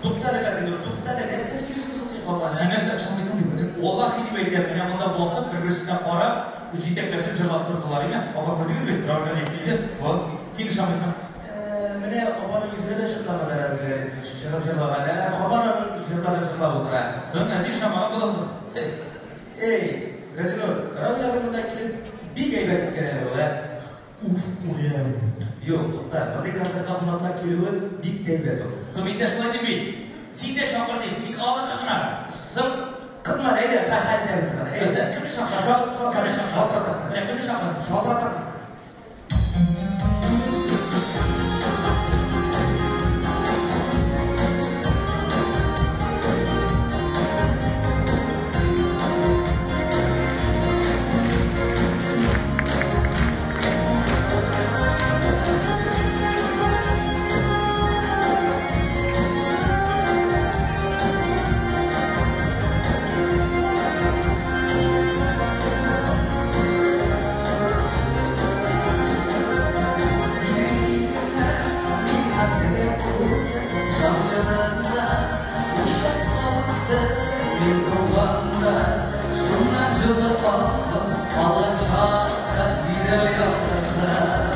Туктале, Газинур, туктале, нәрсә сөйлисең соң син һаман? Син нәрсә ышанмыйсың дип белем. Валлахи дип әйтәм, менә монда басып, бер-берсенә карап, җитәкләшеп җырлап тордылар, име? Апа күрдегез бит, Равил Галиев килде. Вот, син ышанмыйсың. Менә апаның йөзенә дә чыккан кадәр Равил Галиевнең чыгып җырлаган, ә һаман аның җырларын җырлап утыра. Соң, ә син ышанмаган буласың. Эй, Газинур, Равил абый монда килеп бик әйбәт иткән әле ул, ә? Уф, үләм. Юк, тукта, мондый концертка кунаклар килүе бик тә әйбәт ул. Соң мин дә шулай дим бит. Син дә чакыр дим, тик алырга гына. Соң, кызма, әйдә, хәл итәбез без аны. Әйдә, кемне чакырасың? Кемне чакырасың? Шалтыратам. Менә кемне чакырасың? Шалтыратам. Калган чакта өйдә ялгызым.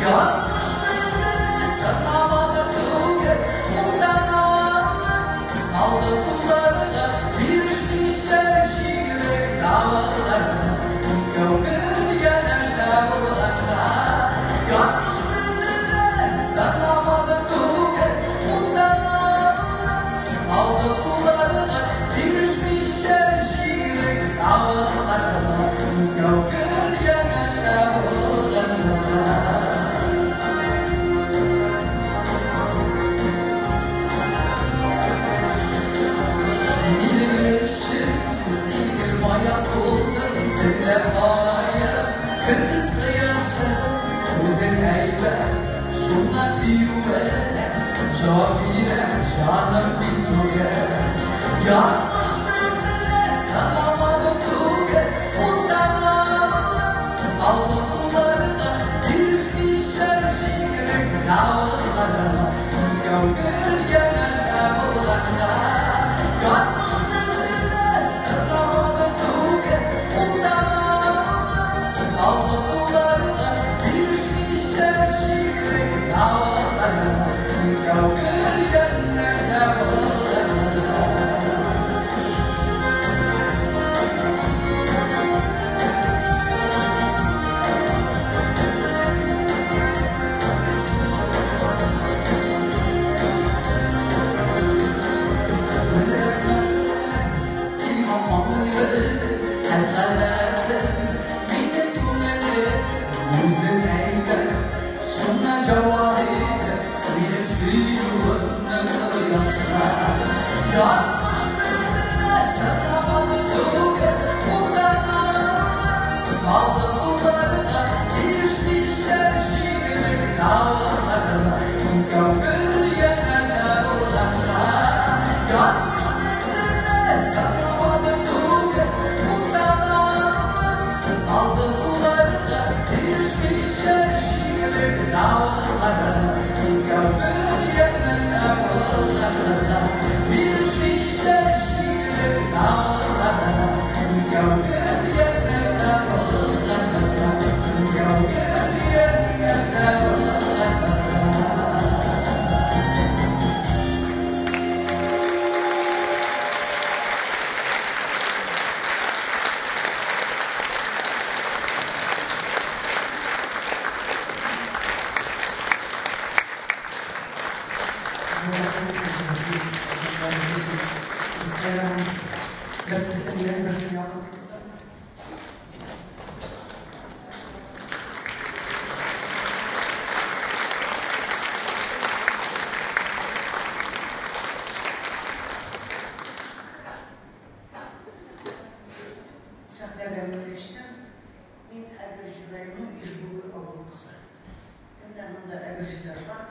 Язмыш безне сынамады түгел, Уттан алды, салды суларга, Бирешмичә җиңдек давылларны, Икәү гел янәшә булганга. Язмыш безне сынамады түгел, Уттан алды, салды суларга, Бирешмичә җиңдек давылларны, Икәү гел янәшә булганга. Минем өчен син гел маяк булдың, Төнлә аем, көндез кояшым. Үзең әйбәт, шуңа сөюемә Җавап бирәм, җаным мин түгел. Язмыш безне сынамады түгел, Уттан алды, салды суларга, Бирешмичә җиңдек давылларны, Икәү гел янәшә булганга. Язмыш безне сынамады түгел, Уттан алды, салды суларга, Бирешмичә җиңдек давылларны, Икәү гел янәшә булганга. Сиңа аңлый белдем һәр халәтем, Минем күңелем үзең әйбәт, Шуңа җавап итеп минем сөюемне тоясың. Язмыш безне сынамады түгел, Уттан алды, салды суларга, Бирешмичә җиңдек давылларны, Икәү гел янәшә булганга. Язмыш безне сынамады түгел, Уттан алды, салды суларга, Бирешмичә җиңдек давылларны, Икәү гел янәшә булганга. Бирешмичә җиңдек давылларны, Икәү гел янәшә булганга. Икәү гел янәшә булганга. Берсе өстеннән, берсе якын. Сәхнәгә менгәчтен, мин Әгерҗе районы Ижбулы авылы кызы. Кемнәр монда әгерҗеләр бар,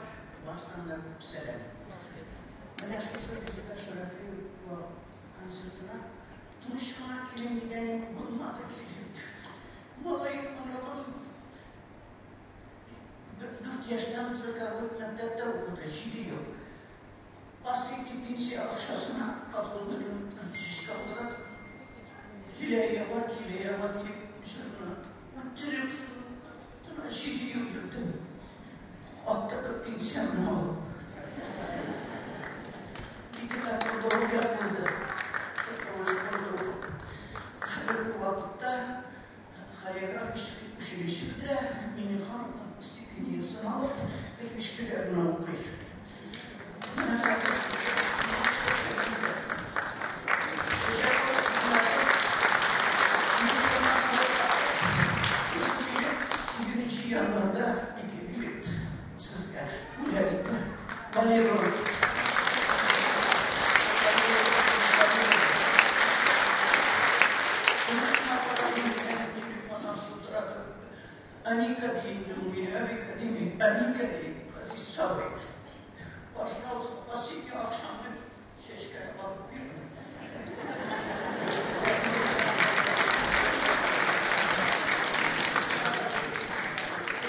баштан да күп сәлам. Менә шушы Резеда Шәрәфиева концертына тыныч кына килим дигәнем булмады килеп. Малаем, оныгым 4 яшьтән цирковой мәктәптә укыды, 7 ел. Последний пенсия акчасына колхозный рыноктан чәчкә алдылар. Килә ява, килә ява дип җырны үттереп шуны 7 ел йөрдем. Аттыкы пенсиямне алып. Ике тапкыр лауреат булды. Цирковой школада укып. Хәзерге вакытта хореографический училище бетерә, Миннехановтан стипендиясен алып, гел бишкегә генә укый. Менә хәзер чәчәк бирә. Чәчәк алып килгәннәр. Үз билет 8 январьда 2 билет сезгә бүләк иттем. Валерий. Телефоннан шылтыратып, Аника дип, ул мине Абика дими, Аника дип, Газиз сабый. Пожалуйста, последний акчамны чәчкә алып бирдем.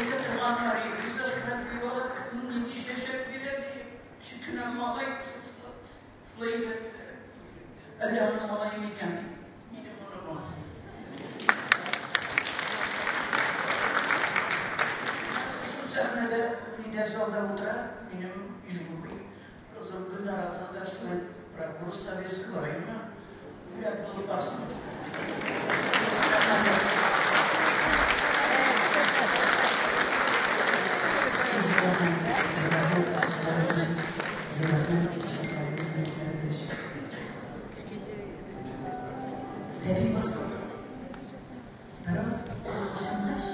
Әйтә торганнар, Резеда Шәрәфиевага кем нинди чәчәк бирә дип, кечкенә малай шулай өйрәттеләр. Әллә аның малае микән дип, минем оныгым. Курс Советского района бүләк булып барсын. Тәби басып, бераз ачынгач,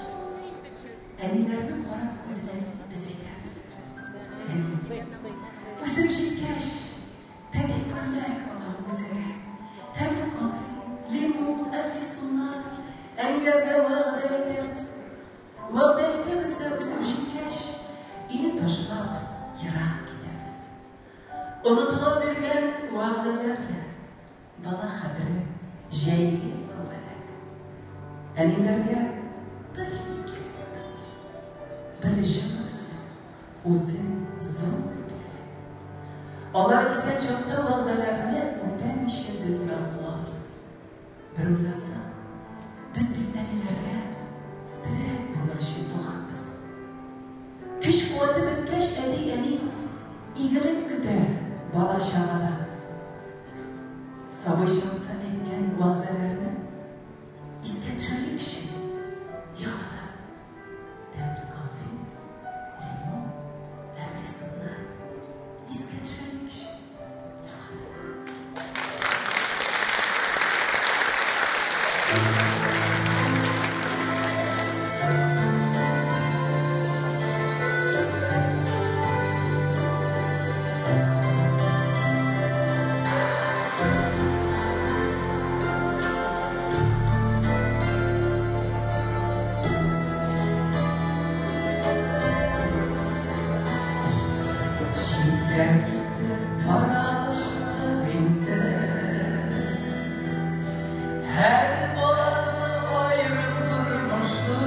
әниләрнең карап күзенә без әйтәбез. Әни, үсеп җиткәч, тәти күлмәк алам үзеңә. Тәмле конфет, лимон, әфлисуннар, әниләргә вәгъдә итәбез. Вәгъдә итәбез дә үсеп җиткәч, өйне ташлап ерак китәбез. Онытыла биргән вәгъдәләр дә бала хәтере җәйге күбәләк. Әниләргә бер ни кирәк түгел. Бер җылы сүз, үзе зур бүләк. Алар исән чакта вәгъдәләрне үтәмичә дөнья куабыз. Бер уйласаң, без бит әниләргә терәк булыр өчен туганбыз. Көч-куәте беткәч, әти-әни игелек көтә бала-чагадан. Сабый чакта әйткән вәгъдәләрне искә төшерикче яңадан. Тәмле конфет, лимон, әфлисуннар искә төшерикче яңадан. Читкә китеп таралыштык инде. Һәр баланың аерым тормышы.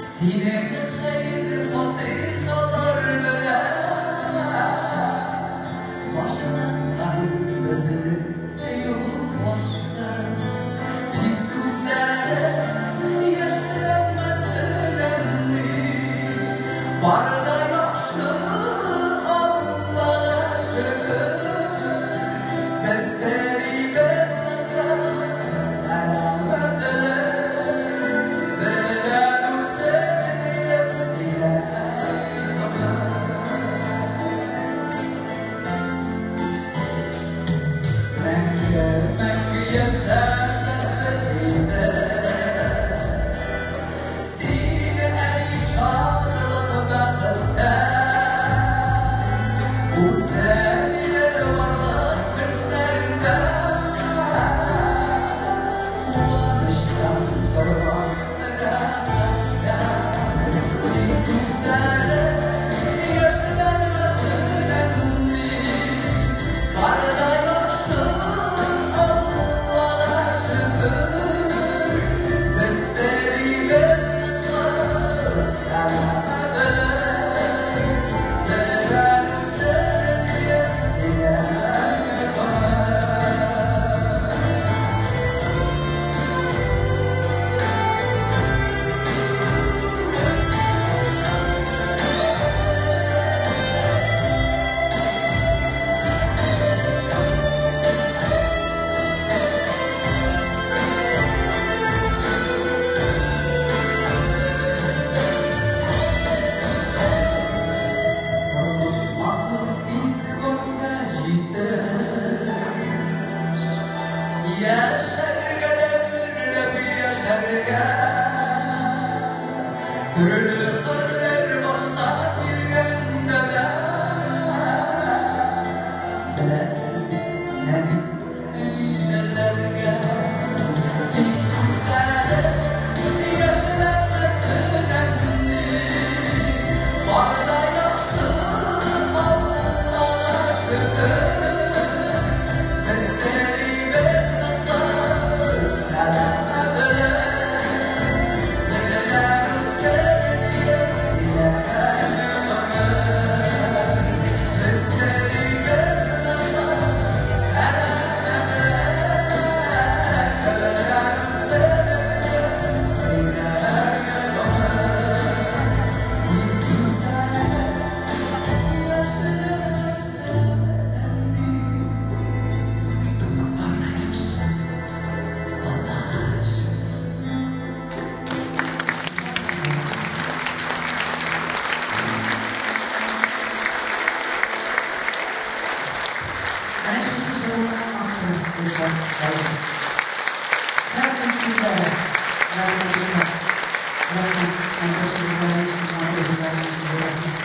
Синең хәер-фатихалар белән башланган безнең юл башы. Тик күзләрең яшьләнмәсен әни. Бар да яхшы, Аллага шөкер. Без телибез ныклы сәламәтлек. Белән үтсен диеп сөйләй гомер. Мәңге, мәңге яшәмәсен иде. Сине әни шатлык бәхеттә. Үтсен иде барлык көннәреңдә. Куаныштан торган рәхәттә. Тик күзләрең яшьләнмәсен әни. Бар да яхшы, Аллага шөкер. Без телибез ныклы сәламәтлек. Белән үтсен диеп сөйләй гомер. Тормыш матур инде бар җитә. Яшәргә дә гөрләп яшәргә. Төрле хәлләр башка килгәндә дә. Беләсең, әни, нишләргә. Тик күзләрең яшьләнмәсен әни. Бар да яхшы, Аллага шөкер. Без телибез ныклы сәламәтлек. Белән үтсен диеп сөйләй гомер. Без телибез ныклы сәламәтлек. Менә шушы җырымның авторы Илшат Фәйзов. Шәп сүзләре. Рәхмәт, Илшат. Рәхмәт. Матур шигырьләрең өчен, матур җырларың өчен зур рәхмәт.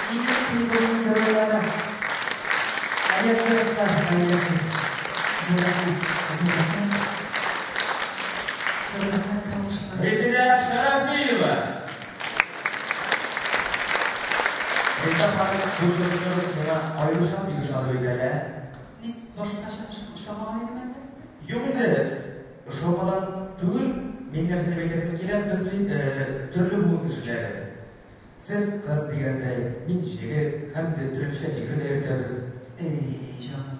Минем клубымның геройлары. Алиакберовлар гаиләсе. Зур рәхмәт, зур рәхмәт. Зур рәхмәт, алкышлар. Резеда Шарафиева. Резеда ханым, бу чыгышыгыз миңа аеруча бик ошады бит әле, ә? Ник башкача ошамаган идеме әллә? Юк инде, ошамадан түгел, мин нәрсә дип әйтәсем килә, без бит төрле буын кешеләре. Сез кыз дигәндәй, мин җегет, һәм дә төрлечә фикер дә йөртәбез. Эй, җаным,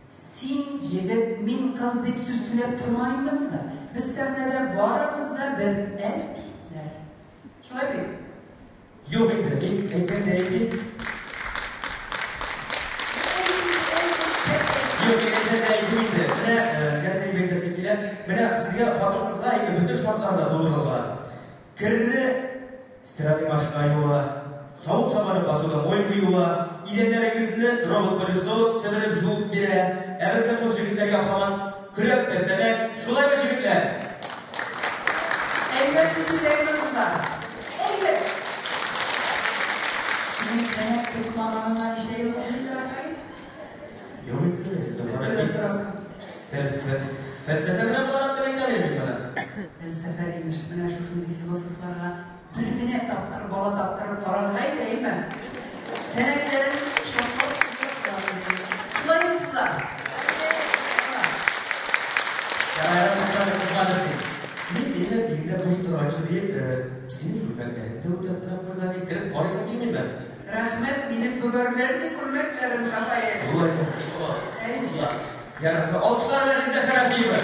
син җегет, мин кыз дип сүз сөйләп торма инде монда. Без сәхнәдә барыбыз да бер артистлар. Шулай бит? Юк инде, мин әйтсәм дә әйтим. Юк, мин әйтсәм дә әйтим инде. Менә нәрсә дип әйтәсе килә. Менә сезгә хатын-кызга инде бөтен шартлар да тудырылган. Керне стиральный машина юа, савыт-сабаны посудомойка юа, идәннәрегезне робот-пылесос себереп жуып бирә. Ә безгә шул җегетләргә һаман көрәк тә сәнәк. Шулаймы, җегетләр? Әйбәт көтүдә инде кызлар. Әйбәт. Синең сәнәк тотмаганыңа ничә ел булды инде, Рафаэль? Юк инде. Сез сөйләп торасың. Фәлсәфә генә буларак дип әйтә алмыйм мин моны. Фәлсәфә имеш, менә шушындый философларга бер генә тапкыр бала таптырып карарга иде, әйме? Сәнәкләрен шартлап Шулаймы, кызлар? Ярар, туктале, кызганы син. Мин инде тегендә буш торганчы диеп, синең күлмәкләреңне дә үтәп кенә куйган идем. Кереп карыйсың килмиме? Рәхмәт, минем бөгәрләрме күлмәкләрем, Рафаэль? Шулаймы? Әйе. Ярар, алкышлар белән Резидә Шәрәфиева.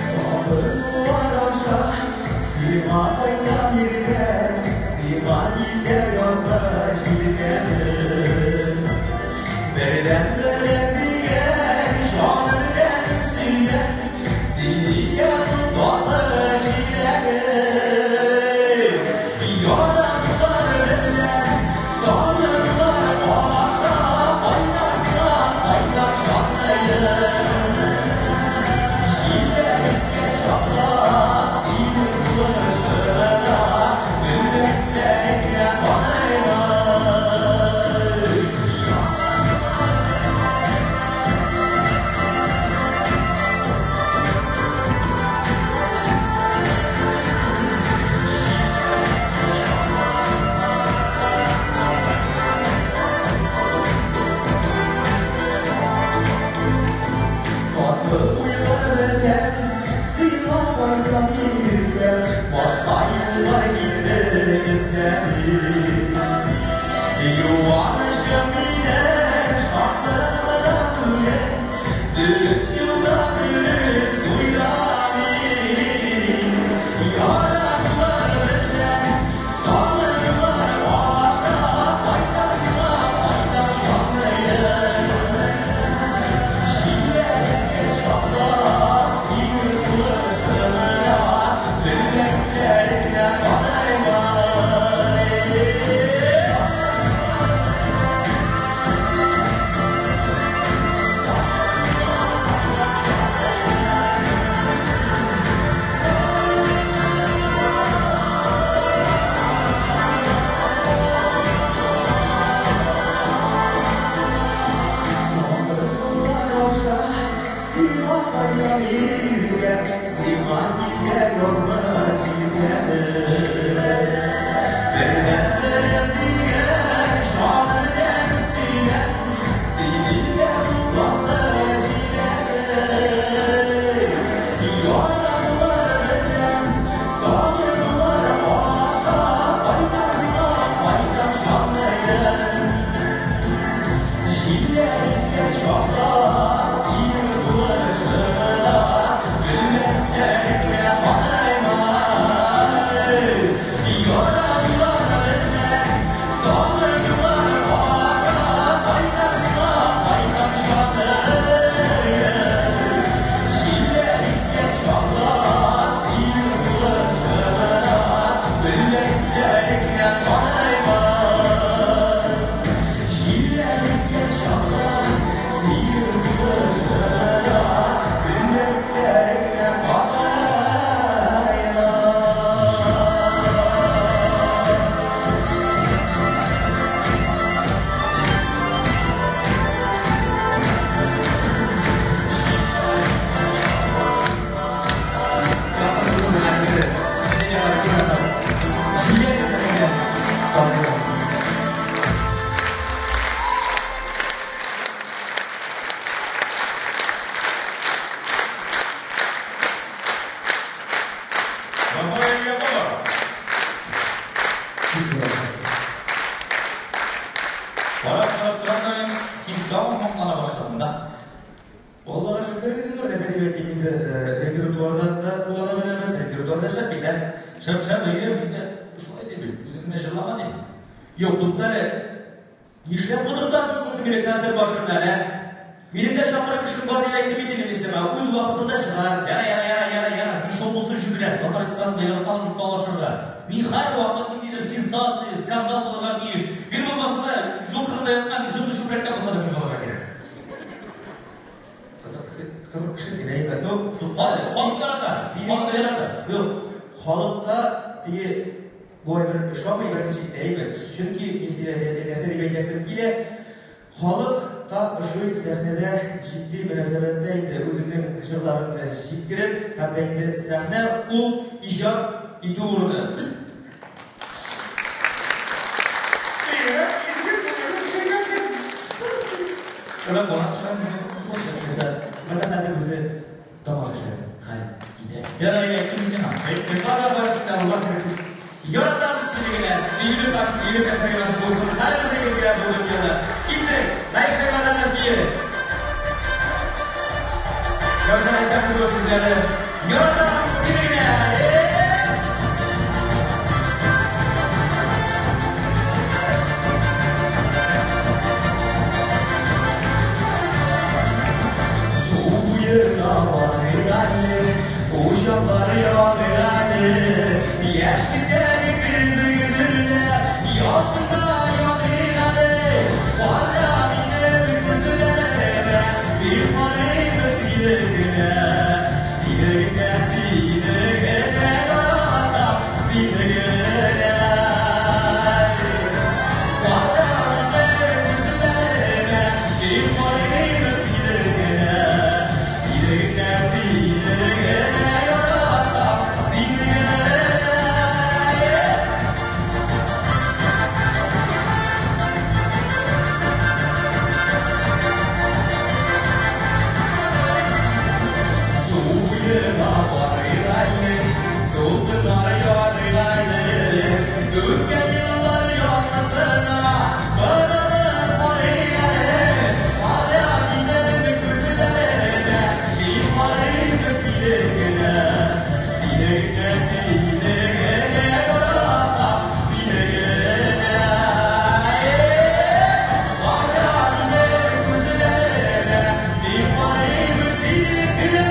Сабырлар аша сиңа кайтам иртән, сиңа илдә язда җилкәнем. Бердән-берем дигән җаным тәнем сөйгән, син икән ул татлы җиләгем. Яратлар белән сабырлар аша кайтам сиңа, кайтам җаныем. Җилләр искән чакта синең сулышыңа гөлләреңә карыйм. Татлы уйлар белән сиңа кайтам иртә, башка юллар инде эзләмим. Юанычым минем, шатлыгым да бүген, дөрес юлда дөрес уйда мин. Яратлар белән сабырлар аша кайтам сиңа, кайтам җаныем. Җилләр искән чакта синең сулышыңа гөлләреңә карыйм. Репертуардан да куллана беләбез, репертуар да шәп бит, ә? Шәп, шәп, әйе, мин дә шулай дим бит. Үзең генә җырлама дим. Юк, туктале. Нишләп котыртасың соң син мине концерт башыннан, ә? Минем дә чакырыр кешем бар дип әйттем бит инде мин сиңа. Үз вакытында чыгар. Яра, яра, яра, яра, яра. Мин шул булсын өчен генә татар эстрадында яратам дип талашырга. Мин һәрвакыт ниндидер сенсация, скандал булырга тиеш. Гел булмаса да, юл кырында яткан җонлы чүпрәктә булса да мин булырга кирәк. Кызык кеше, кызык кеше син, әйбәт. Ну, Халык, халык ярата. Халык ярата. Юк, халыкка теге бу әйбер ошамый берничек тә, әйбәт. Чөнки мин сиңа нәрсә дип әйтәсем килә. Халыкка ошый сәхнәдә җитди мөнәсәбәттә инде үзеңнең җырларыңны җиткереп, һәм дә инде сәхнә ул иҗат итү урыны. Уйлап карап чыгам син. Менә хәзер үзе тамашачы хәл итә. Яра, яра, әйттем сиңа. Әйттем. Бар, бар, чыкта, бар, бар. Яратабыз сине генә, сөенеп һәм сөенеп яшәргә насыйп булсын һәрберегезгә бу дөньяда. Киттек, Наил Шәймәрданов бие. Раушан Әшәпова сүзләре. Яратабыз сине генә. Су буена барыйк әле, учаклар яныйк әле. Яшьлектәге кебек дөрләп, ялкында яныйк әле. Кара минем күзләремә, бир карыйм сине генә. Сине генә, сине генә яратам, сине генә. Кара минем күзләремә, бир карыйм сине генә. Сине генә, сине генә яратам, сине генә. Су буена барыйк әле, дулкыннар ярыйк әле. Үткән еллар яктысына борылып карыйк әле. Кара минем күзләремә, мин карыйм сине генә. Сине генә, сине генә яратам, сине генә. Кара минем күзләремә, мин карыйм сине генә.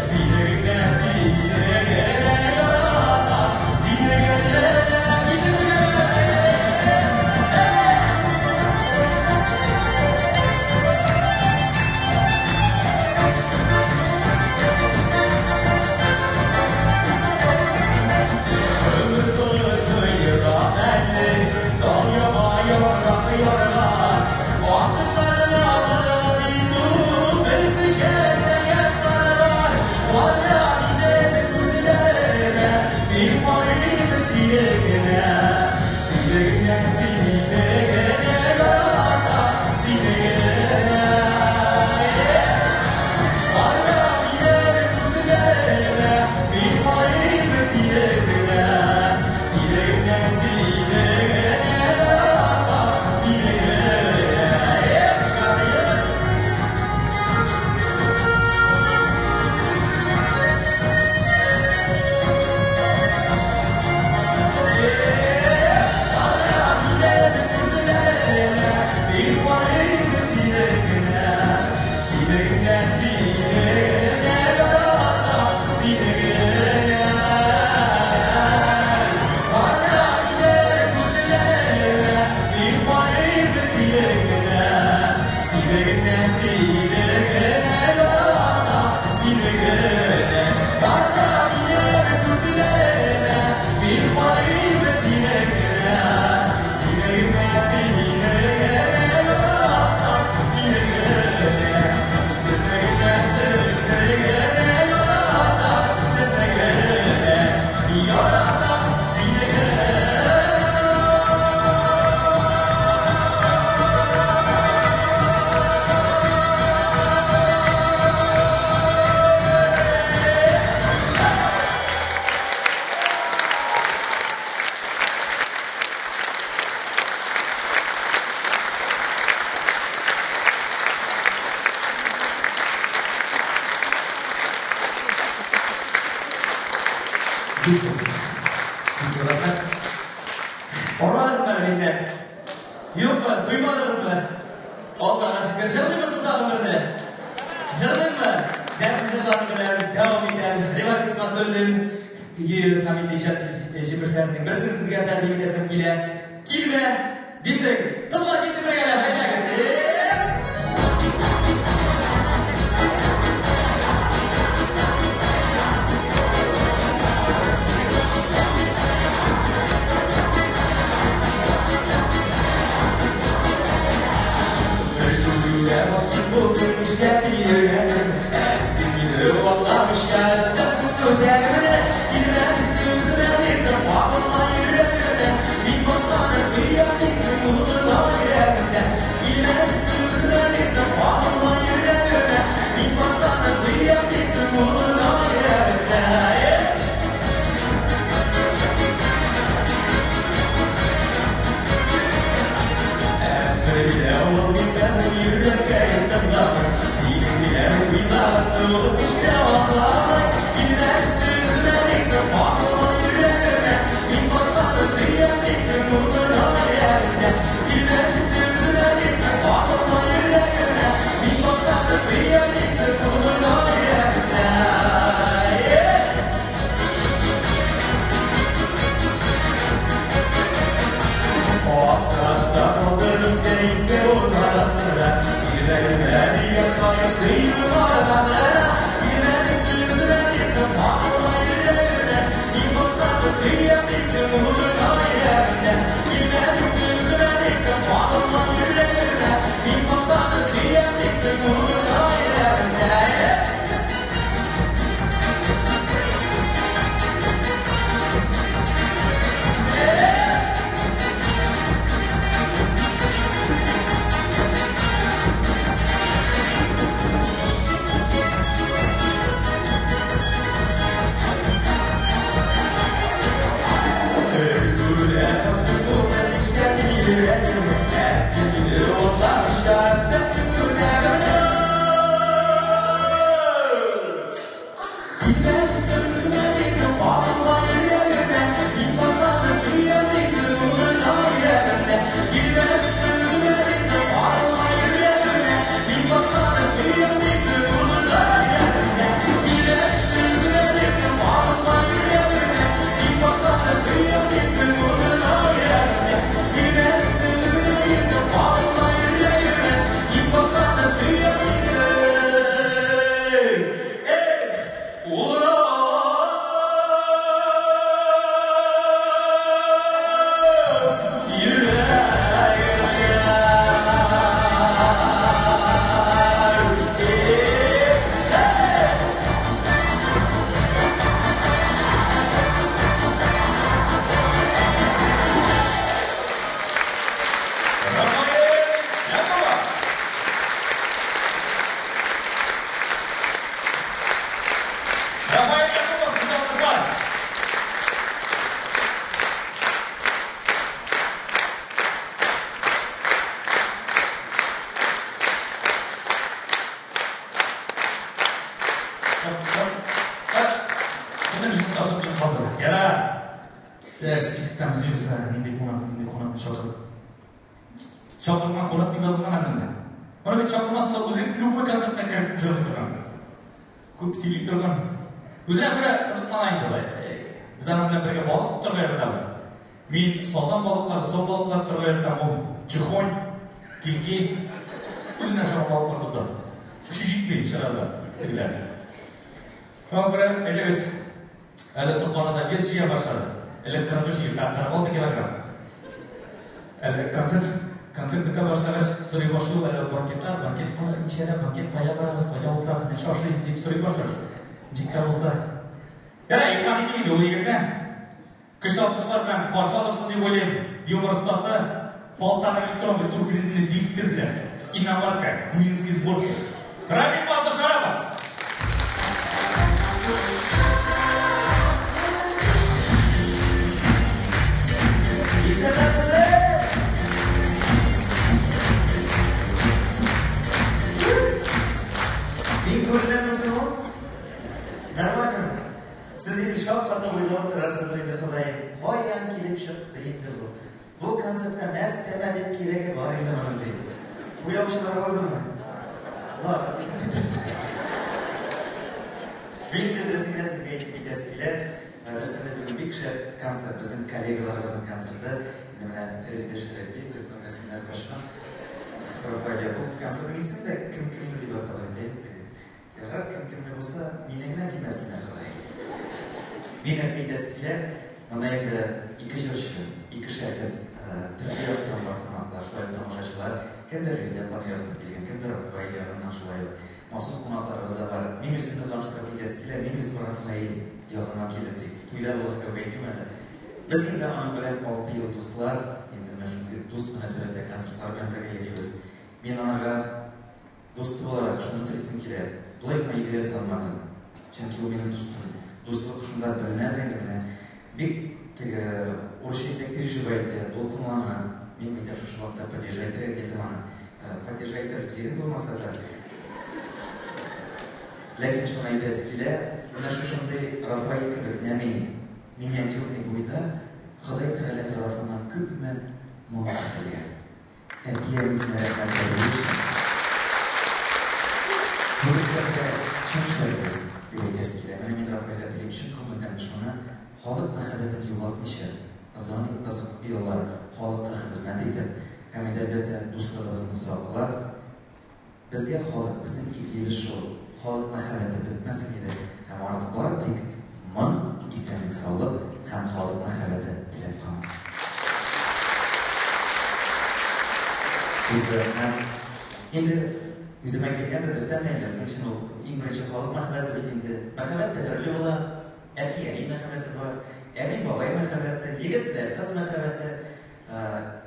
Сине генә, сине генә яратам, сине генә. Китеп Өмір кышкыйрак әле, тал яма яфрак ярган. Вакытларны алыр итү, безне чәчәккә сарган. Кара минем күзләремә, мин карыйм сине генә. Сине генә, сине генә яратам, сине генә. Кара минем күзләремә, мин карыйм сине генә. Сине генә, сине генә яратам, сине генә. Эх, карыйм. миннән? Юкмы? Туймадыгызмы? Аллага шөкер, җырлыймы соң тагын берне? Җырлыйммы? Дәртле җырларым белән дәвам итәм. Риват Хисмәтуллин көе һәм инде иҗат җимешләренең берсен сезгә тәкъдим итәсем килә. Килмә, дисең. Кызлар китте бергәләп, әйдәгез. Бу концертка нәрсә дип кирәге бар инде моның дип. Уйлаучылар булдымы? Бар, дип китте. Мин инде дөресен сезгә әйтеп китәсе килә. Дөресен дә бүген бик шәп концерт, безнең коллегаларыбызның концерты. Инде менә Резеда Шәрәфиева, күрмәсеннәр качкан. Рафаэль Якупов концертының исеме дә «Кем кемне» дип атала бит инде. Ярар, кем кемне булса, мине генә тимәсеннәр, Ходай. Мин нәрсә әйтәсе килә, монда инде ике җырчы, ике шәхес, төрле яктан бар кунаклар, шулай ук тамашачылар, кемдер Резеда апаны яратып килгән, кемдер Рафаэль ягыннан шулай ук. Махсус кунакларыбыз да бар. Мин үземне таныштырып китәсе килә, мин үзем Рафаэль ягыннан килдем дип. Туйда булган кебек әйтим әле. Без инде аның белән 6 ел дуслар, инде менә шундый дус мөнәсәбәттә концертлар белән бергә йөрибез. Мин анарга дусты буларак шуны телисем килә. Болай гына өйдә ята алмадым. Чөнки ул минем дустым. Дуслык шунда беленәдер инде менә. Бик теге урысча әйтсәк переживает, дулкынлана. Мин әйтәм шушы вакытта поддержать итәргә килдем аны. Поддержать итәрлек җирем булмаса да. Ләкин шуны әйтәсе килә, менә шушындый Рафаэль кебек нәни миниатюрный буйда Ходай Тәгалә тарафыннан күпме моң кертелгән. Әти-әнисенә рәхмәт өчен. Бу дөрестән чын шәхес дип әйтәсе килә. Менә мин Рафаэльгә телим чын күңелдән шуны, халык мәхәббәтен югалтмыйча, озак еллар халыкка хезмәт итеп, һәм инде әлбәттә дуслыгыбызны саклап, безгә халык, безнең ипиебез шул, халык мәхәббәте бетмәсен иде, һәм артык бары тик моң, исәнлек, саулык һәм халык мәхәббәте теләп калам. Инде үземә килгәндә дөрестән дә инде безнең өчен ул иң беренче халык мәхәббәте бит инде. Мәхәббәт тә төрле була. Әти-әни мәхәббәте бар, әби-бабай мәхәббәте, егет белән кыз мәхәббәте.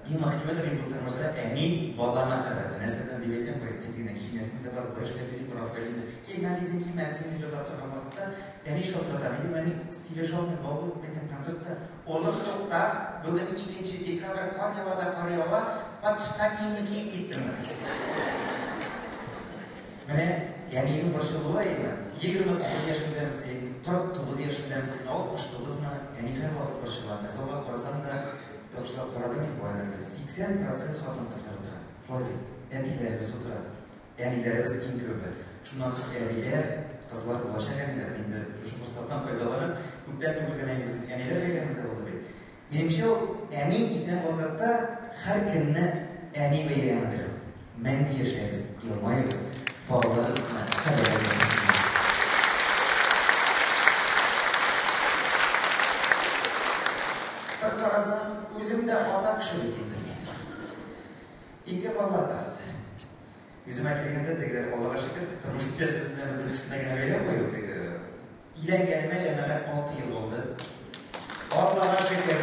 Иң мөһимедер инде ул тормышта әни бала мәхәббәте. Нәрсәдән дип әйтәм, бу тиз генә киенәсең дә бар, болай эшләп йөрим, Рафаэль инде килмәде, изен килмәде, син дип җырлап торган вакытта әни шалтырата. Мин әни сөйләшә алмыйм, бабу, әйтәм, концертта. Улым тукта, бүген 2 декабрь, кар ява да кар ява, подштанины киеп киттем. Менә әнинең борчылуы әйме, 29 яшендәме син, 49 яшендәме син, 69-мы, әни һәрвакыт борчыла. Менә залга карасам да, яхшылап карадым инде бу айдан бире. 80% хатын-кызлар утыра. Шулай бит. Әтиләребез утыра. Әниләребез иң күбе. Шуннан соң әбиләр, кызлар булачак әниләр. Инде шушы форсаттан файдаланып, күптән түгел генә безнең әниләр бәйрәмендә булды бит. Минемчә, ул әни исән вакытта һәр көнне әни бәйрәмедер. Мәңге яшәгез, елмаегыз, балаларыгызны кадерләп яшәсеннәр. Бер карасаң, үзем дә ата кеше бит инде мин. Ике бала атасы. Үземә килгәндә теге Аллага шөкер, тормыш иптәшебез белән безнең кечкенә генә бәйрәм кую теге. Өйләнгәнемә җәмәгать 6 ел булды. Аллага шөкер,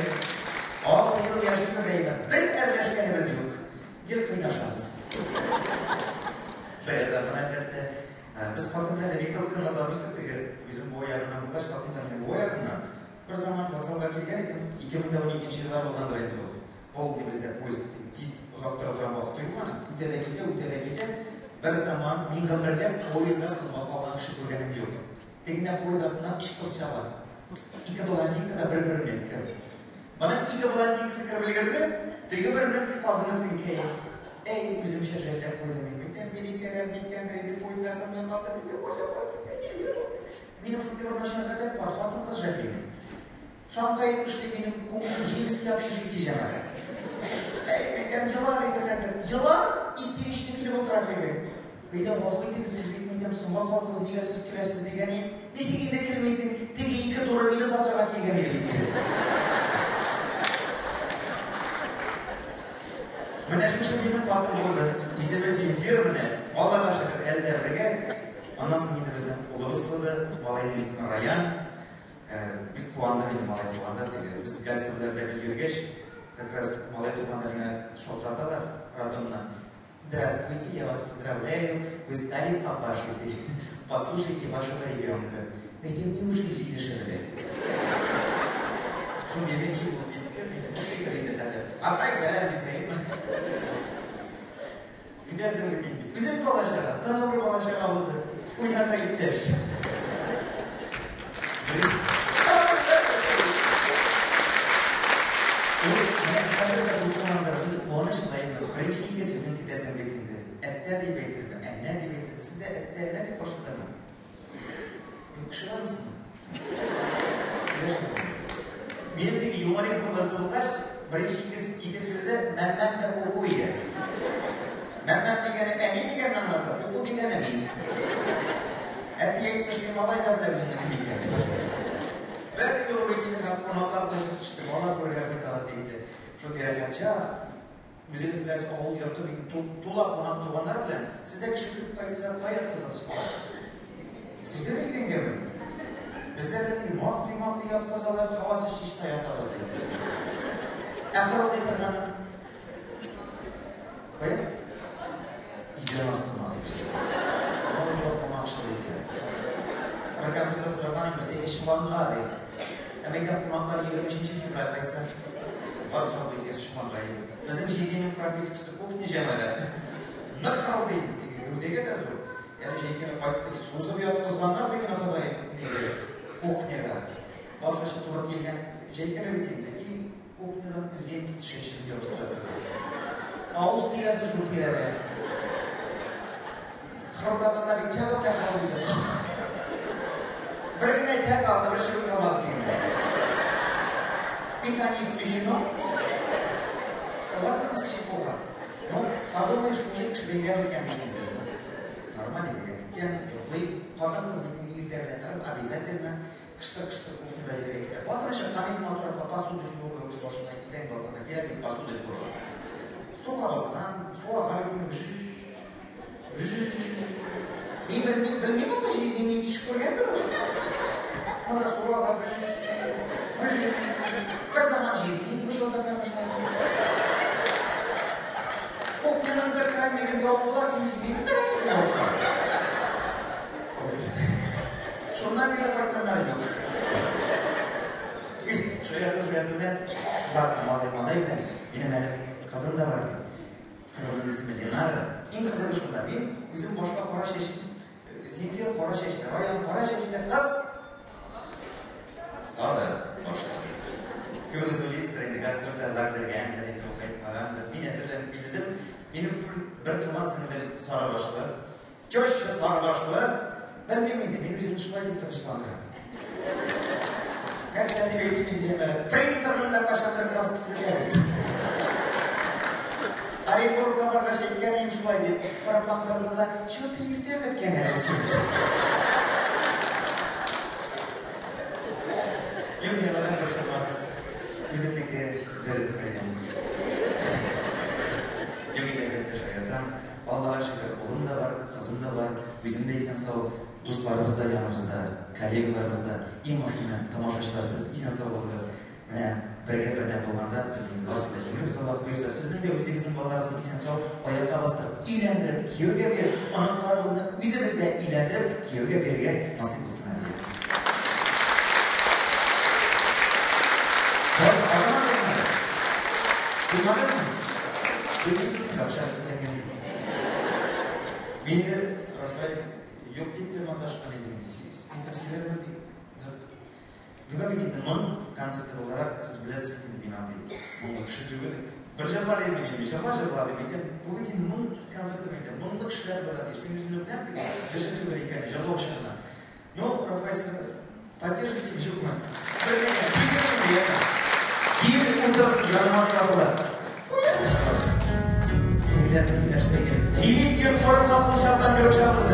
6 ел яшибез әйме, бер әрләшкәнебез юк. Гел кыйнашабыз. Шаяртамын, әлбәттә. Без хатын белән дә бик кызык кына таныштык теге. Үзем бу ягыннан булгач, хатын да минем бу ягыннан. Бер заман вокзалга килгән идем, 2012 еллар булгандыр инде ул. Полный бездә поезд тиз озак тора торган вакыт юк аның. Үтә дә китә, үтә дә китә. Бер заман мин гомердә поездга соңга калган кеше күргәнем юк. Тегендә поезд артыннан өч кыз чаба. Ике блондинка да бер брюнетка. Моның ике блондинкасы кереп өлгерде, теге бер брюнетка калды мескенкәй. Әй, үземчә жәлләп куйдым мин. Әйтәм, милитәрәм киткәндер инде поездга соңга калды, мин кайчан барып китәм, Минем шундый бер начар гадәт бар, хатын-кыз жәллим. Шаңка әйтмешли, минем күңелем женский общежитие җәмәгать. Әй, әйтәм, елар инде хәзер. Елар, истеричный килеп утыра теге. Әйтәм, гафу итегез, сез бит, әйтәм, соңга калдыгыз, нигә сез көләсез дигән идем. Ничек инде көлмисең? Теге ике туры мине сатырга килгән иде бит. Менә шушы минем хатын булды. Исеме Земфира менә. Аллага шөкер, әле дә бергә. Аннан соң инде безнең улыбыз туды. Малайның исеме Раян. Бик куандым инде малай туганда. Теге без гастрольләрдә гел йөргәч, как раз малай туганда миңа шалтыраталар роддомнан. Здравствуйте, я вас поздравляю, вы стали папашей, послушайте вашего ребенка. Әйтәм, неужели сөйләшә белә? Шундый рәнҗи булып китте, мин әйтер инде хәзер. Атай сәлам дисәм. Көтәсең бит инде. Үзем бала-чага, тагы бер бала-чага булды. Уйнарга иптәш. Ул менә хәзер дә дулкынландыра, шундый куаныч була инде. Беренче ике сүзен көтәсең бит инде. Әттә дип әйтерме, әннә дип әйтерме? Сездә әттә, әннә дип каршылыйлармы? Юк, кеше бармы сезнең? Сөйләшмисең. Минем теге юморист булгысы булгач, беренче ике сүзе мәммәм дә куку иде. Мәммәм дигәне әни дигәнне аңлата, куку дигәне мин. Әти әйтмешли, малай да белә үзеңнең кем икәнен. Бер юлы бит инде һәм кунаклар кайтып төште, бала күрергә кайталар ди инде. Шундый рәхәт чак. Үзегез беләсез, авыл йорты бит тула кунак туганнар белән. Сездә кеше кереп кайтса, кая яткызасыз кунак? Сездә дә идәнгәме? Бездә дә теге мактый-мактый яткызалар, һавасы чиста ятыгыз ди. Ә хырылдый торган. Кая? Идән астына дибез. Алла кунакчыл икән. Бер концертта сораган идем, берсе әйтә, чоланга ди. Ә мәйтәм, кунаклар 23 февраль кайтса, барып шундый икән чоланга. Безнең җизнинең пропискасы кухня җәмәгать. Нык хырылдый инде теге, гәүдәгә дә зур. Әле җәй көне кайтты, сузып яткызганнар дигән Ходай нигә кухняга. Баш очы туры килгән җәй көне бит инде. И кухнядан лента төшә чыгып ябыштыра торган. Авыз тирәсе шул тирәдә. Хырылдаганда бит тяга белән хырылдыйсың. Бер генә тяга алды, бер чыгып калмады дигәндә. Питание включено. Ладно, чепуха. Ну, подумаешь, мужик кеше бәйрәм икән бит инде. Нормально бәйрәм иткән, йоклый. Хатын-кыз бит инде иртә белән торып, обязательно кыштыр-кыштыр кухняда йөрергә кирәк. Хатыны чыккан инде матур апа, посуда жуырга үз башына иртән балтырга кирәк бит посуда жуырга. Суга баскан, су ага бит инде. Мин белмим, белмим анда җизни ни төш күргәндер ул. Монда су ага. Бер заман җизни выжылдата башлады. Кухняның да краникын ябып була, син җизнинең краникын ябып була. Шуннан бирле кайтканнар юк. Шаярту шаярту белән, ладно, малай малай белән, минем әле кызым да бар бит. Кызымның исеме Ленара. Иң кызыгы шунда, мин үзем башка кара чәч, Земфира кара чәчле, Раян кара чәчле кыз сары башлы. Күбегез уйлыйсыздыр инде, гастрольдә озак йөргәндер, инде ул кайтмагандыр. Мин әзерләнеп килдем. Минем бер туган сеңлем сары башлы. Теща сары башлы. Белмим инде, мин үземне шулай дип тынычландырам. Нәрсә дип әйтим инде, җәмәгать? Принтерның да кайчандыр краскасы бетә бит. Оренбургка баргач әйткән идем шулай дип, пропаганданы да, чего ты иртә беткән әле син? Юк, җәмәгать, борчылмагыз. Үземнеке дер. Юк инде, әлбәттә, шаяртам. Аллага шөкер, улым да бар, кызым да бар, үзем дә исән-сау, дусларыбыз да яныбызда, коллегаларыбыз да, иң мөһиме, тамашачылар, сез исән-сау булыгыз. Менә бергә бердәм булганда без инде барысын да җиңербез, Аллаһ боерса. Сезнең дә үзегезнең балаларыгызны исән-сау аякка бастырып, өйләндереп, кияүгә биреп, оныкларыбызны үзебез дә өйләндереп, кияүгә бирергә насыйп булсын әле. Туймадыгызмы? Туймадыгызмы? Туймыйсыз инде, акчагыз түләнгән бит. Мин инде, Рафаэль, юк дип тә маташкан идем. Инде сөйләрмен дип. Бүген бит инде моң концерты буларак, сез беләсез бит инде, мин андый моңлы кеше түгел. Бер җыр бар инде минем, җырла җырла дип әйтәм. Бу бит инде моң концерты бит инде, моңлы кешеләр булырга тиеш. Мин үземне беләм теге җырчы түгел икәнне, җырлаучы гына. Ну, Рафаэль, поддержите, юкмы? Бер генә, түзем инде, яме. Кил, утыр, яныма дип аталар. Тегеләрне киңәштергән. Филипп Киркоровка кул чапкан кебек чабыгыз.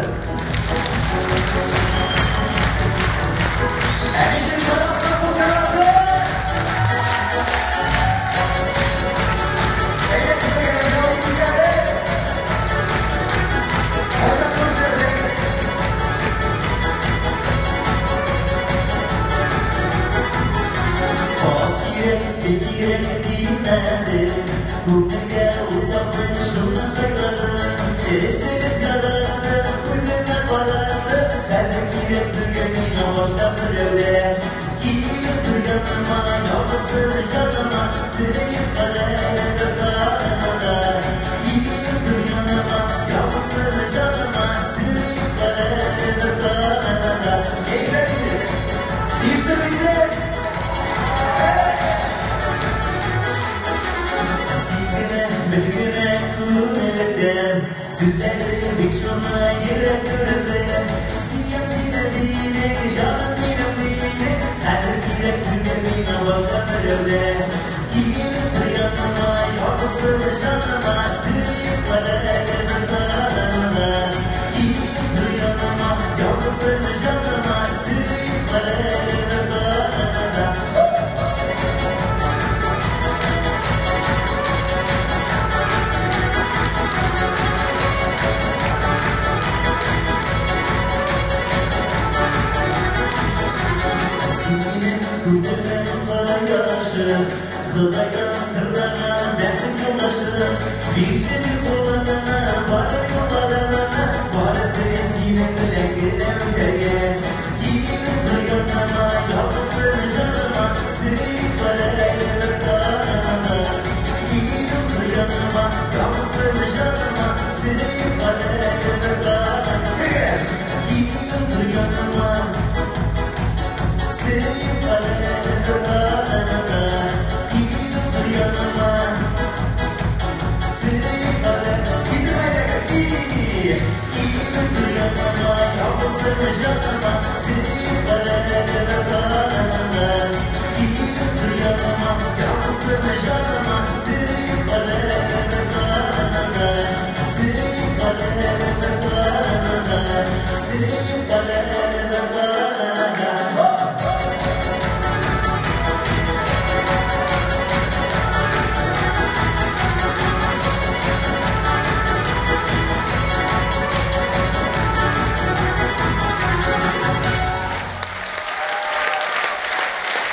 Ә ничек Шарафка кул чабасы? Әйдә, тегеләр, ял итик әле. Кайчан күрешәбез, әйдә? Ак кирәкте, кирәк димәде, күңелгә ул сапны шуны сайладым. Эсселек яраттым, үземә караттым, хәзер кирәк түгел миңа башка берәү. Килеп тор яныма, ябышсын җаныма, сөеп кара әле бер тагына да. Килеп тор яныма, ябышсын җаныма, сөеп кара әле бер тагына да. Кәефләр ничек? Ишетмисез? Сүзләре бик шуны йөрәк түрендә. Сөям сине динең, җаным минем динең, хәзер кирәк түгел миңа башка берәү. Килеп тор яныма, ябысып җаныма, сөеп кара әле бер тагын. Килеп тор яныма, ябысып җаныма, сөеп кара әле бер тагын. Син минем күңелнең кояшы, Ходайдан сораган бәхет юлдашы. Бирче бир кулыңны, барыр юлларымны, барып телим синең белән генә үтәргә. Килеп тор яныма, ябысып җаныма, сөеп кара әле бер тагын. Килеп тор яныма, ябысып җаныма, сөеп кара әле бер тагын. Килеп тор яныма, сөеп кара әле бер тагын. Килеп тор яныма, сөеп кара. Китеп әйдәгез. Килеп тор яныма, ябысып җаныма, сөеп кара әле бер тагын. Килеп тор яныма, ябысып җаныма, сөеп кара әле бер тагын. Сөеп кара әле бер тагын. Сөеп кара әле бер тагын.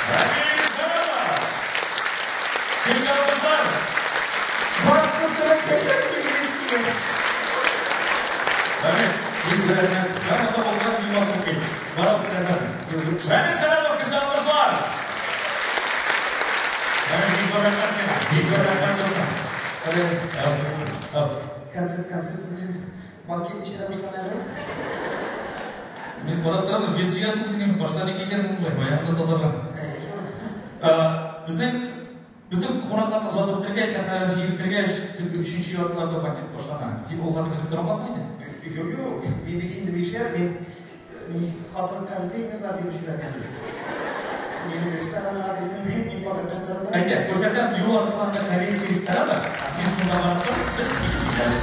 Рамил Шәрапов! Көчле алкышлар! Баскып кебек чәчәк җибәргез килә. Рамил, бик зур рәхмәт. Яңа табылган юлга мөмкин. Барып нәзәр. Рамил Шәрапов, көчле алкышлар! Рамил, бик зур рәхмәт сиңа. Бик зур рәхмәт, дустым. Әле концерт концерт белән банкет ничәдә башлана әле ул? Мин карап торам, без җыясың син, башта ник килгәнсең болай, аягың да тазарган. Әйе, шул. Безнең бөтен кунакларны озатып бетергәч, сәхнәләрне җыеп бетергәч, төнге өченче яртыларда банкет башлана. Син ул хәтле көтеп тора алмассың инде. Юк, юк, мин бит инде мишәр, мин ни хатын контейнерлар биреп җибәргән. Минем ресторанның адресын мин пока тутырдым. Әйдә, күрсәтәм, юл аркылы корейский ресторан бар. Син шунда барып тор, без килеп җитәбез.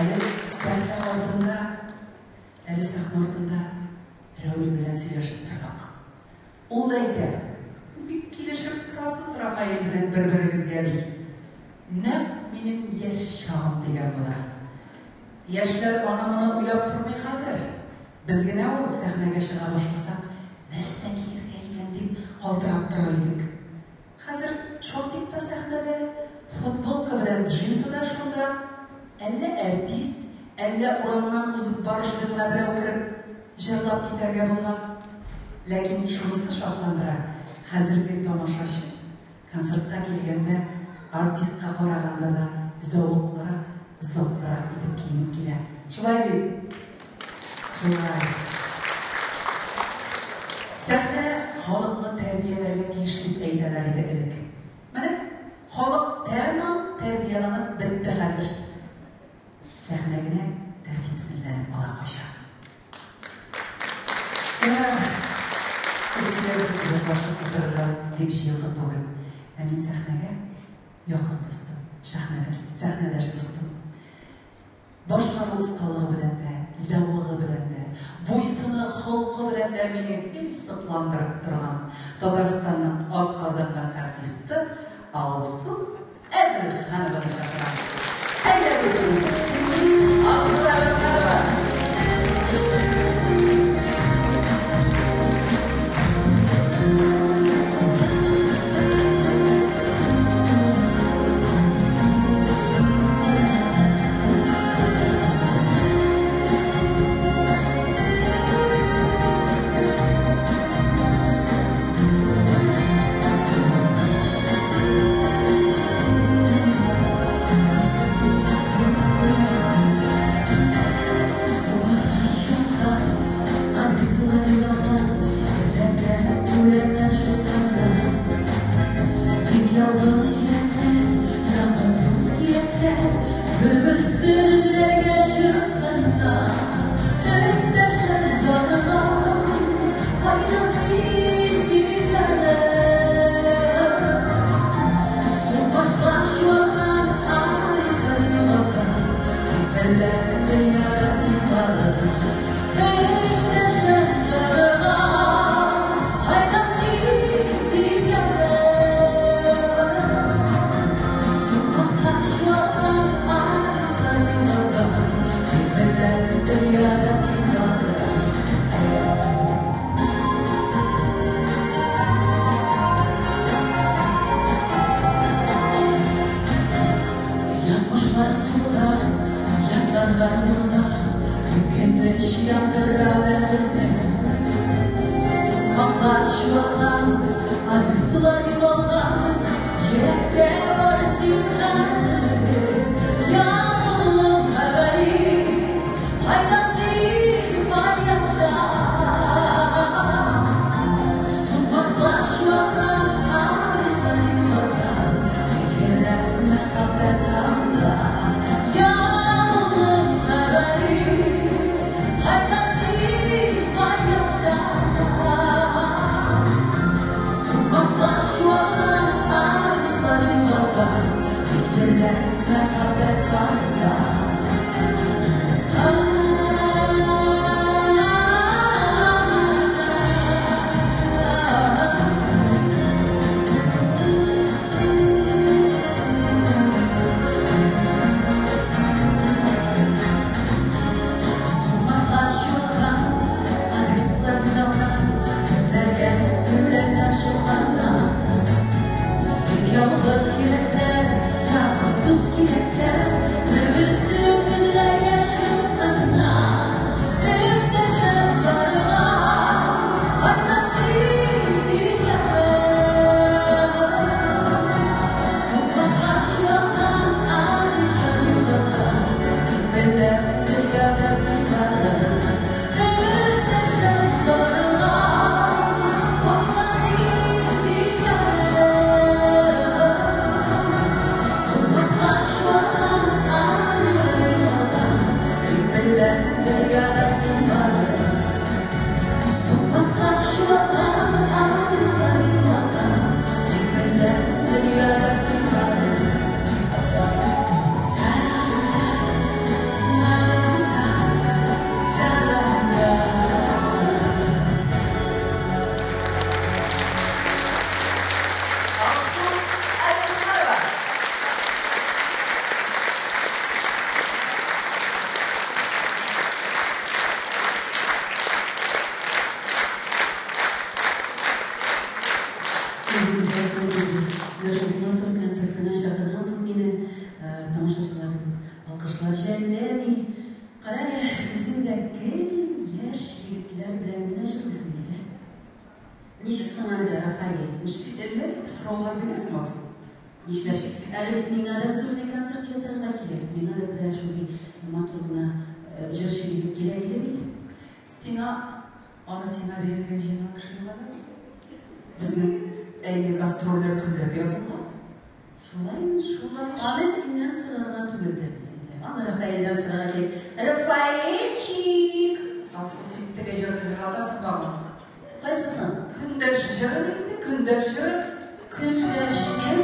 Әле сәхнә артында, әле сәхнә артында Рәүил белән сөйләшеп тордык. Ул да әйтә, бик килешеп торасыз Рафаэль белән бер-берегезгә, ди. Нәкъ минем яшь чагым дигән була. Яшьләр аны-моны уйлап тормый хәзер. Без генә ул сәхнәгә чыга башласак, нәрсә киергә икән дип калтырап тора идек. Хәзер шортик та сәхнәдә, футболка белән джинсы да шунда. Әллә әртис, әллә урамнан узып барышлый гына берәү кереп, җырлап китәргә булган. Ләкин шунысы шатландыра, хәзерге тамашачы концертка килгәндә артистка караганда да зәвыклырак, затлырак итеп киенеп килә. Шулай бит? Шулай. Сәхнә халыкны тәрбияләргә тиеш дип әйтәләр иде элек. Менә халык тәмам тәрбияләнеп бетте хәзер. Сәхнә генә тәртипсезләнеп ала кайчак. Ярар, күп сөйләп җырлашып утырырга дип җыелдык бүген. Ә мин сәхнәгә якын дустым, сәхнәдәш, сәхнәдәш дустым. Башкару осталыгы белән дә, зәвыгы белән дә, буйсыны, холкы белән дә мине гел сокландырып торган Татарстанның атказанган артисты Алсу Әбелханованы чакырам. Әйдәгез! Алсу Әбелханова! Яндыра бәгырьне. Сукмаклар чуалган, адреслар югалган, йөрәктә бары син һәм өмет. Янымлы хәбәри, кайда син, каянда? Сукмаклар чуалган, адреслар югалган, тик йөрәк мәхәббәт сагында. Янымлы хәбәри, кайда син, каянда? Сукмаклар чуалган, адреслар югалган, тик йөрәк мәхәббәт сагында. Сукмаклар чуалган, адреслар югалган, күзләргә үләннәр шылганнар. Тик ялгыз йөрәкләр, якын дус кирәкләр, бер-берсен күзләргә чыкканнар. Эндәшеп зарыган, кайда син, дөньям? Сукмаклар чуалган, адреслар югалган, кем белә, дөньяда син барын. Эндәшеп зарыган, кайда син, дөньям? Сукмаклар чуалган, адреслар югалган, кем белә, дөньяда син барын. Сукмаклар чуалган, адреслар югалган, кем белә, дөньяда син барын. Алсу Әбелханова. Үзем рәхмәт инде. Менә шундый матур концертына чакыргансың мине. Тамашачыларым алкышлар жәлләми. Кара әле, үзең дә гел яшь егетләр белән генә җырлыйсың бит, ә? Ничек соң анда, Рафаэль? Ничек? Син әллә нинди сораулар бирәсең, Алсу. Нишләп? Әле бит миңа да сольный концерт ясарга кирәк. Миңа да берәр шундый матур гына җырчы егет кирәк иде бит. Сиңа аны сиңа бирергә җыенган кеше юк әле, Алсу. Безнең әйе гастрольләр көннәргә язылган. Шулаймы? Шулай. Аны синнән сорарга түгелдер үзендә. Аны Рафаэльдән сорарга кирәк. Рафаэльчик! Алсу, син теге җырны җырлатасың тагын. Кайсысын? Көндәш җырын инде, көндәш җыры. Көндәшкәй.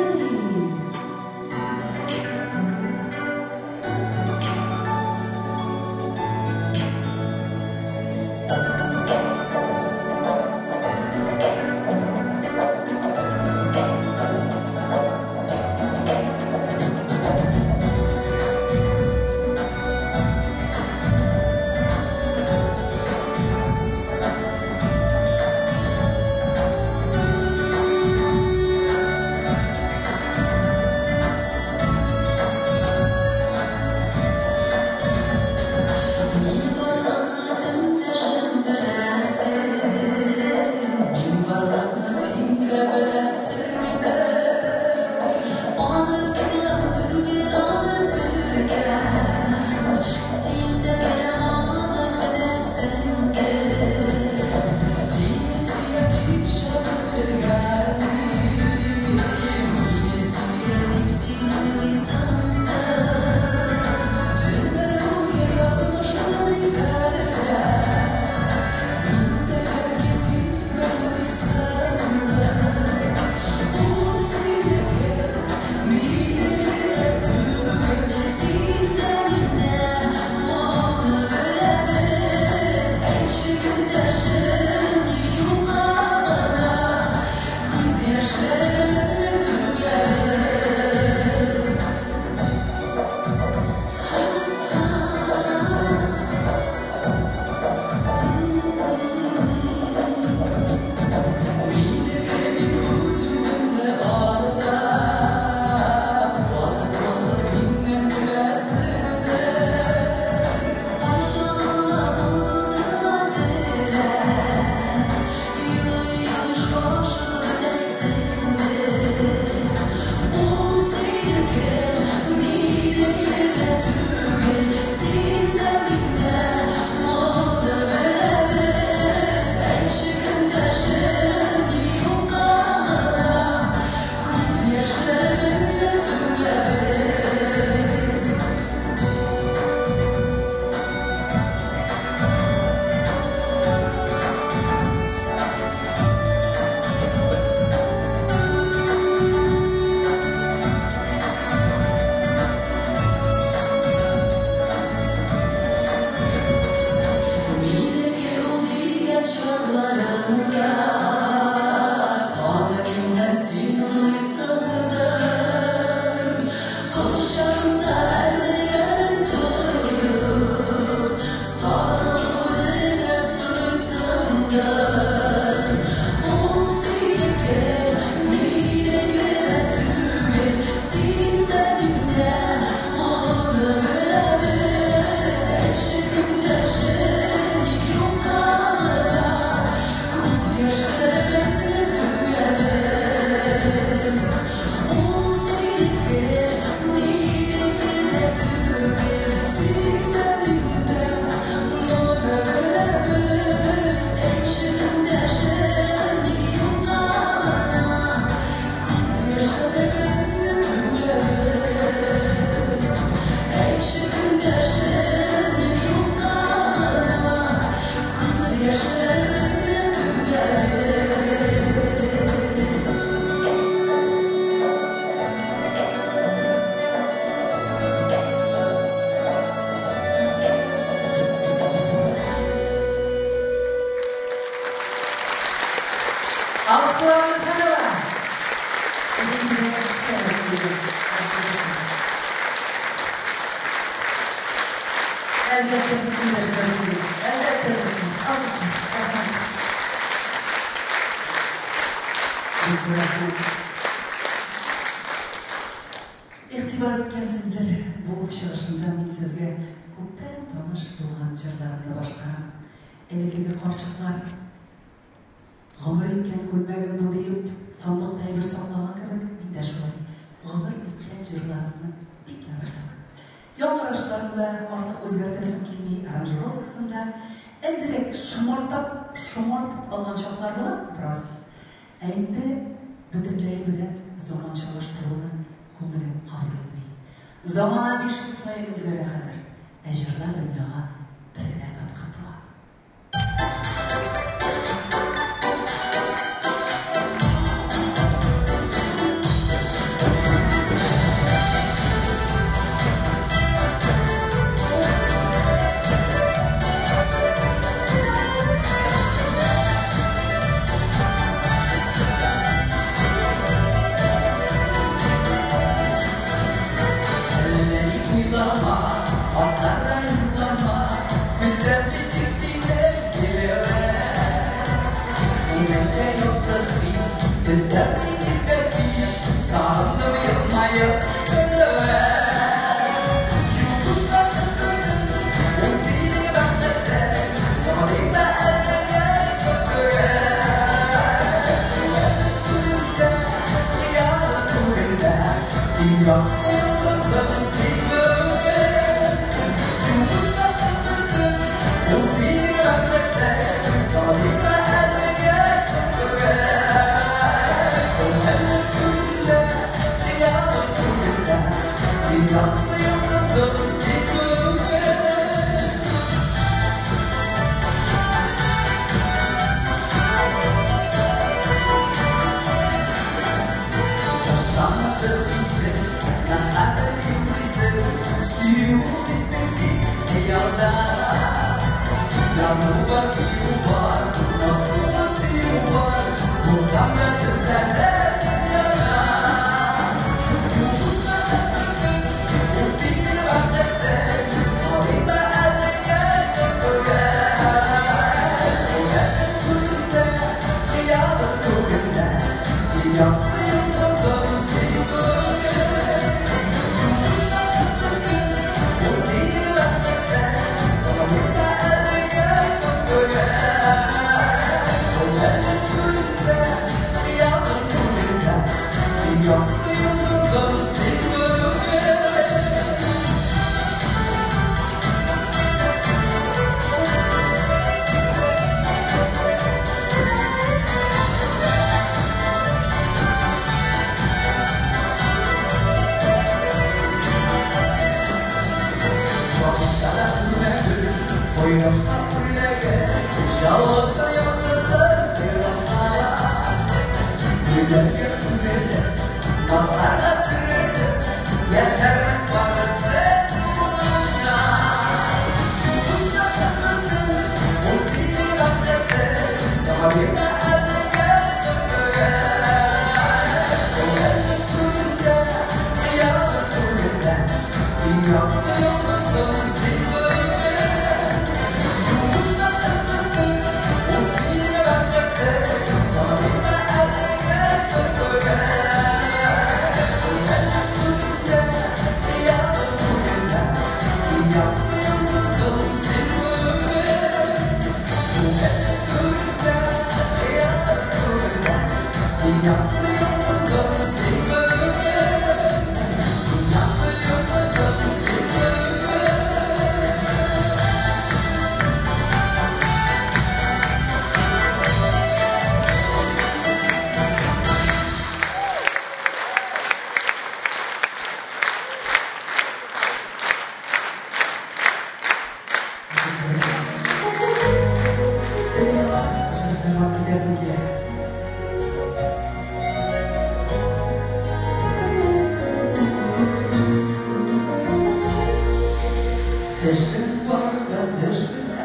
Шәрәф бирде. Әлбәттә, без көндәшләр түгел. Әлбәттә, без алкышлар. Рәхмәт. Рәхмәт. Игътибар иткәнсездер, бу чыгышымда мин сезгә күптән таныш булган җырларымны башкарам. Элеккеге карчыклар гомер иткән күлмәгем бу диеп, сандыкта әйбер саклаган кебек, мин дә шулай гомер иткән җырларымны бик яратам. Яңгырашларын да артык үзгәртәсем килми, аранжировкасын да әзрәк шомартып, шомартып алган чаклар була бераз. Ә инде бөтенләе белән заманчалаштыруны күңелем кабул итми. Замана 5 ел саен үзгәрә хәзер, ә җырлар дөньяга бер генә тапкыр туа. Әллә ни уйлама, хатлар да юллама, көтәм бит тик синең килүен. Күңелдә юктыр хис, көтәм мин иртә кич, сагындым елмаеп көлүен. Йолдызлар көттердем, ул синең бәхетең, сагынма әллә соң бүген. Күңелем түрендә, хыялым түрендә, иң якты йолдызым син бүген. Йолдызлар көттердем, ул синең бәхетең, сагынма әллә соң бүген. Күңелем түрендә, хыялым түрендә, иң якты йолдызым син бүген. Ташланып дисең, мәхәббәт юк дисең, сөю дисең тик хыялда. Яну бар, кию бар, назлы сөю бар, булган төзәлә дөньяда. Йолдызлар көттем, ул синең бәхетең, сагынма әлегә соң бүген. Күңелем түрендә, хыялым түрендә, иң якты йолдызым син бүген. Йолдызлар көттем, ул синең бәхетең, сагынма әлегә соң бүген. Күңелем түрендә, хыялым түрендә, иң якты йолдызым син бүген. Башта да күрмәгел, кояшта күлләгән, ялгызда ялгызлык еракта. Гөлләргә күмелеп, назларга төренеп, яшәрмен бары сез булганда. Йолдызлар көттем, ул синең бәхетең, сагынма әлегә соң бүген. Күңелем түрендә, хыялым түрендә, иң якты йолдызым син бүген. Йолдызлар көттем, ул синең бәхетең, сагынма әлегә соң бүген. Күңелем түрендә, хыялым түрендә, иң якты йолдызым син бүген. Күңелем түрендә, хыялым түрендә, иң якты йолдызым син бүген. Иң якты йолдызым син бүген. Өр-яңа җыр җырлап китәсем килә. Тешең барда тешлә,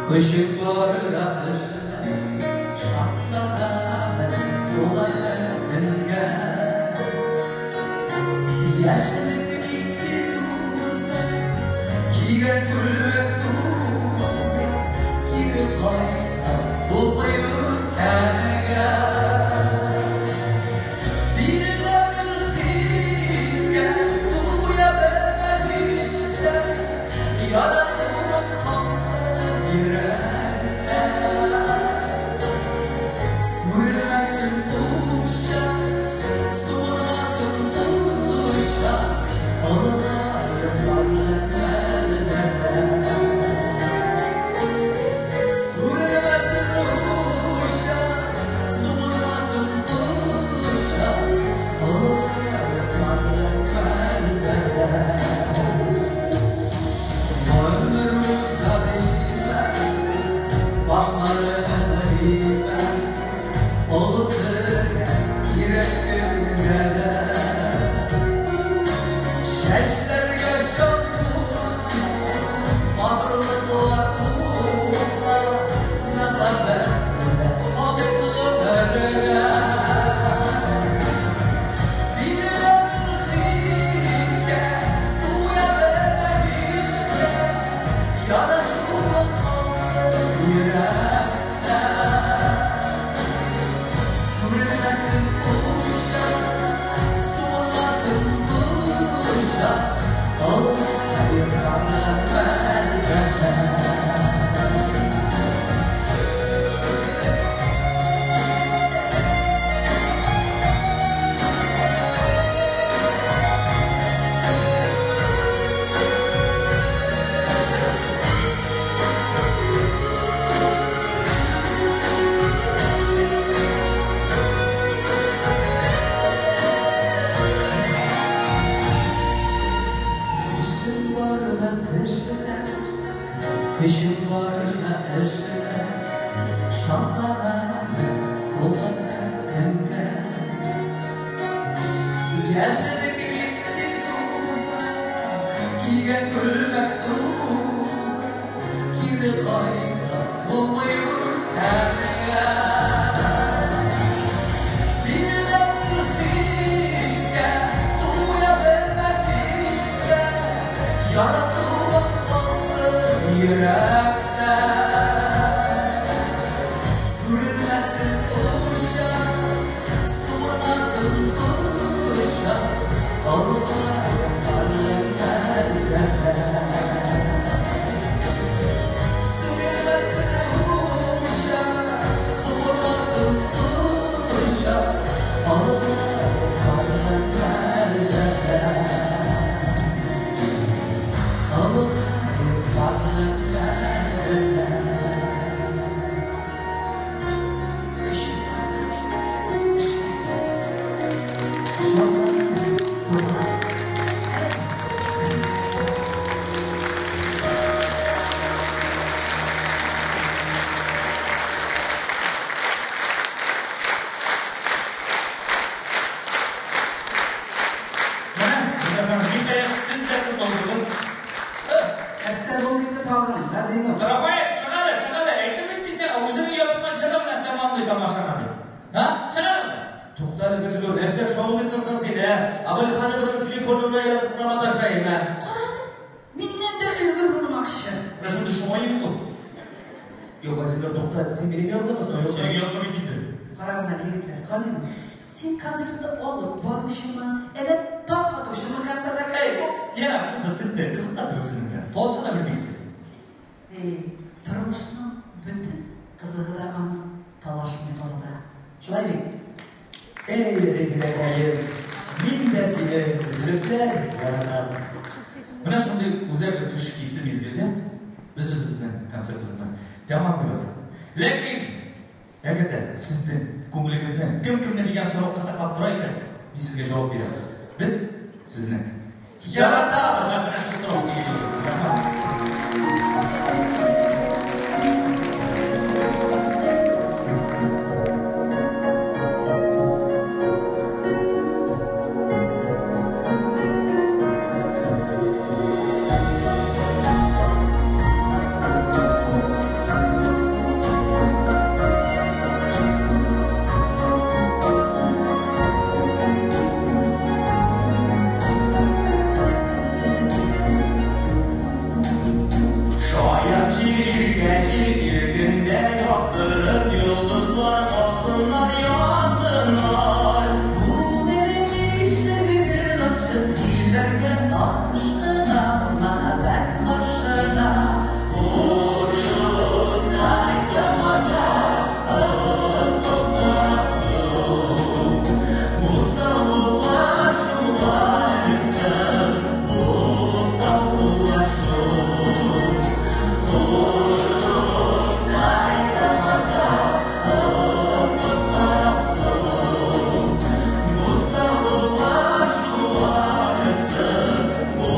көчең барда эшлә, шатлана бел туган көнгә. Яшьлек бик тиз узды, кигән күлмәк тузды, кире кайтып булмый үткәнгә. Бирелә бер хискә, туя белмәгәч тә, яратуым калсын йөрәктә. Сүрелмәсен учак, суынмасын кочак, олыгаеп барган мәлдә. Сүрелмәсен учак, суынмасын кочак, олыгаеп барган мәлдә. Гомер уза димә, башларыңны имә, онытырга кирәк кемгә дә. Чәчләргә шау, матурлыклар куна, мәхәббәт белән кабык гомергә. Бирелә бер хискә, туя белмәгәч тә, яратуым калсын йөрәктә. Сүрелмәсен учак, суынмасын кочак, олыгаеп барган мәлдә. Көчем барда тешлә, көчем барда эшлә, шатланам туган һәр көнгә. Яшьлек бик тиз уза, кигән күлмәк туза, кире кайтып булмый үткәнгә. Бирелә бер хискә, туя белмәгәч тә, яратуым калсын йөрәктә. Сүрелмәсен учак, суынмасын кочак, олыгаеп барган мәлдә. Сүрелмәсен учак, суынмасын кочак, олыгаеп барган мәлдә. Олыгаеп барган мәлдә. Көчем барда эшлә, шатланам туган һәр көнгә. Менә, Гөлнар, ниһаять, сез дә тукталдыгыз. Нәрсә булды инде тагын, Газинур? Рафаэль, чыга әле, чыга әле. Әйттем бит мин сиңа, үзенең яраткан җыры белән тәмамлый тамашаны дип. Һа? Чыга әле. Тукта әле, Газинур, нәрсә шаулыйсың соң син, ә? Абылхановның телефонына язып кына маташайым, ә? Кара әле, миннән дә өлгер булмакчы. Менә шундый шома егет ул. Юк, Газинур, тукта, син минем яклымы соң, юкмы? Синең яклы бит инде. Карагыз әле, егетләр, Газинур, син концертны алып баручымы, әллә таркатучымы концертта? Эй, Яна, булды, бетте. Кызык та түгел сезнең белән. Талаша да белмисез. Эй, тормышның бөтен кызыгы да аның талашмый калуда. Шулай бит? Эй, Резидәкәем, мин дә сине өзелепләр яратам. Менә шундый үзәк өзгеч хисле мизгелдә без үзебезнең концертыбызны тәмамлыйбыз. Ләкин әгәр дә сезнең күңелегезне кем кемне дигән сорау кытыклап тора икән, мин сезгә җавап бирәм. Без сезне яратабыз. Менә шул сорау килде. Рәхмәт. Таныш кына мәхәббәт каршына. Хушыгыз, кайтамада онытыласың. Бу саубуллашу әле бу саубуллашу. Хушыгыз, кайтамада онытыласың. Бу саубуллашу әле бу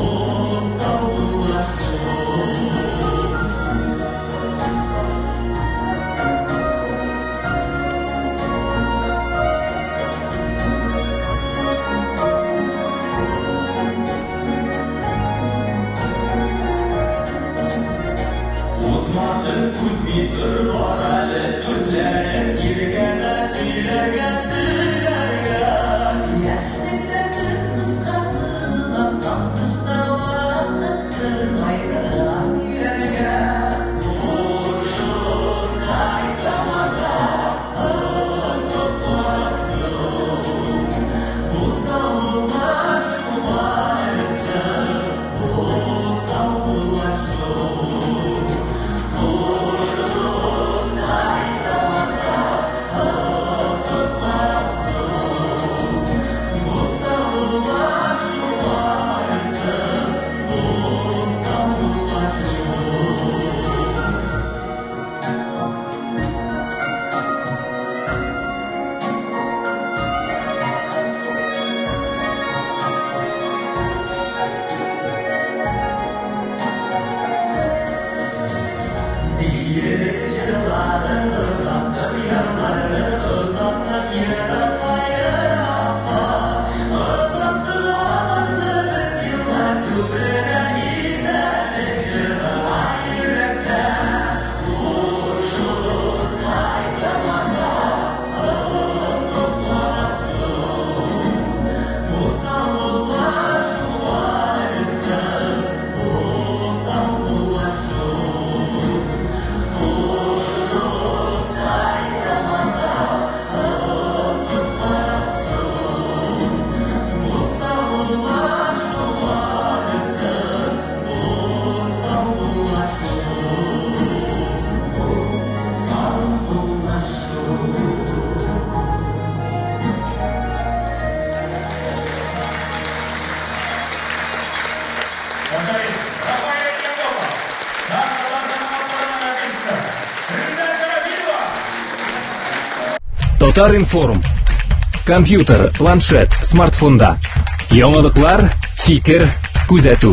саубуллашу. Узмады күпмидер бар әле сүзләрем иргәнә сөйләргә, сөйләргә. Яшьлектә төн кыска сызыла, таңдышта вакыттыр кайтырга өйләргә. Хушыгыз, кайтамада онытыласың. Бу саубуллашу әле бу саубуллашу. Хушыгыз, кайтамада онытыласың. Бу саубуллашу әле бу саубуллашу. Биерек җырладың, озаттык ярларны, озаттык еракка, еракка. Озаттык аларны без еллар түренә, истәлек җырлар йөрәктә. Хушыгыз, кайтамада онытыласың. Бу саубуллашу әле бу саубуллашу. Хушыгыз, кайтамада онытыласың. Бу саубуллашу әле бу саубуллашу. Бу саубуллашу. Афәрин! Рафаэль Якупов! Һәм Татарстанның атказанган артисткасы Резеда Шәрәфиева! Татар-информ. Компьютер, планшет, смартфонда. Яңалыклар, фикер, күзәтү.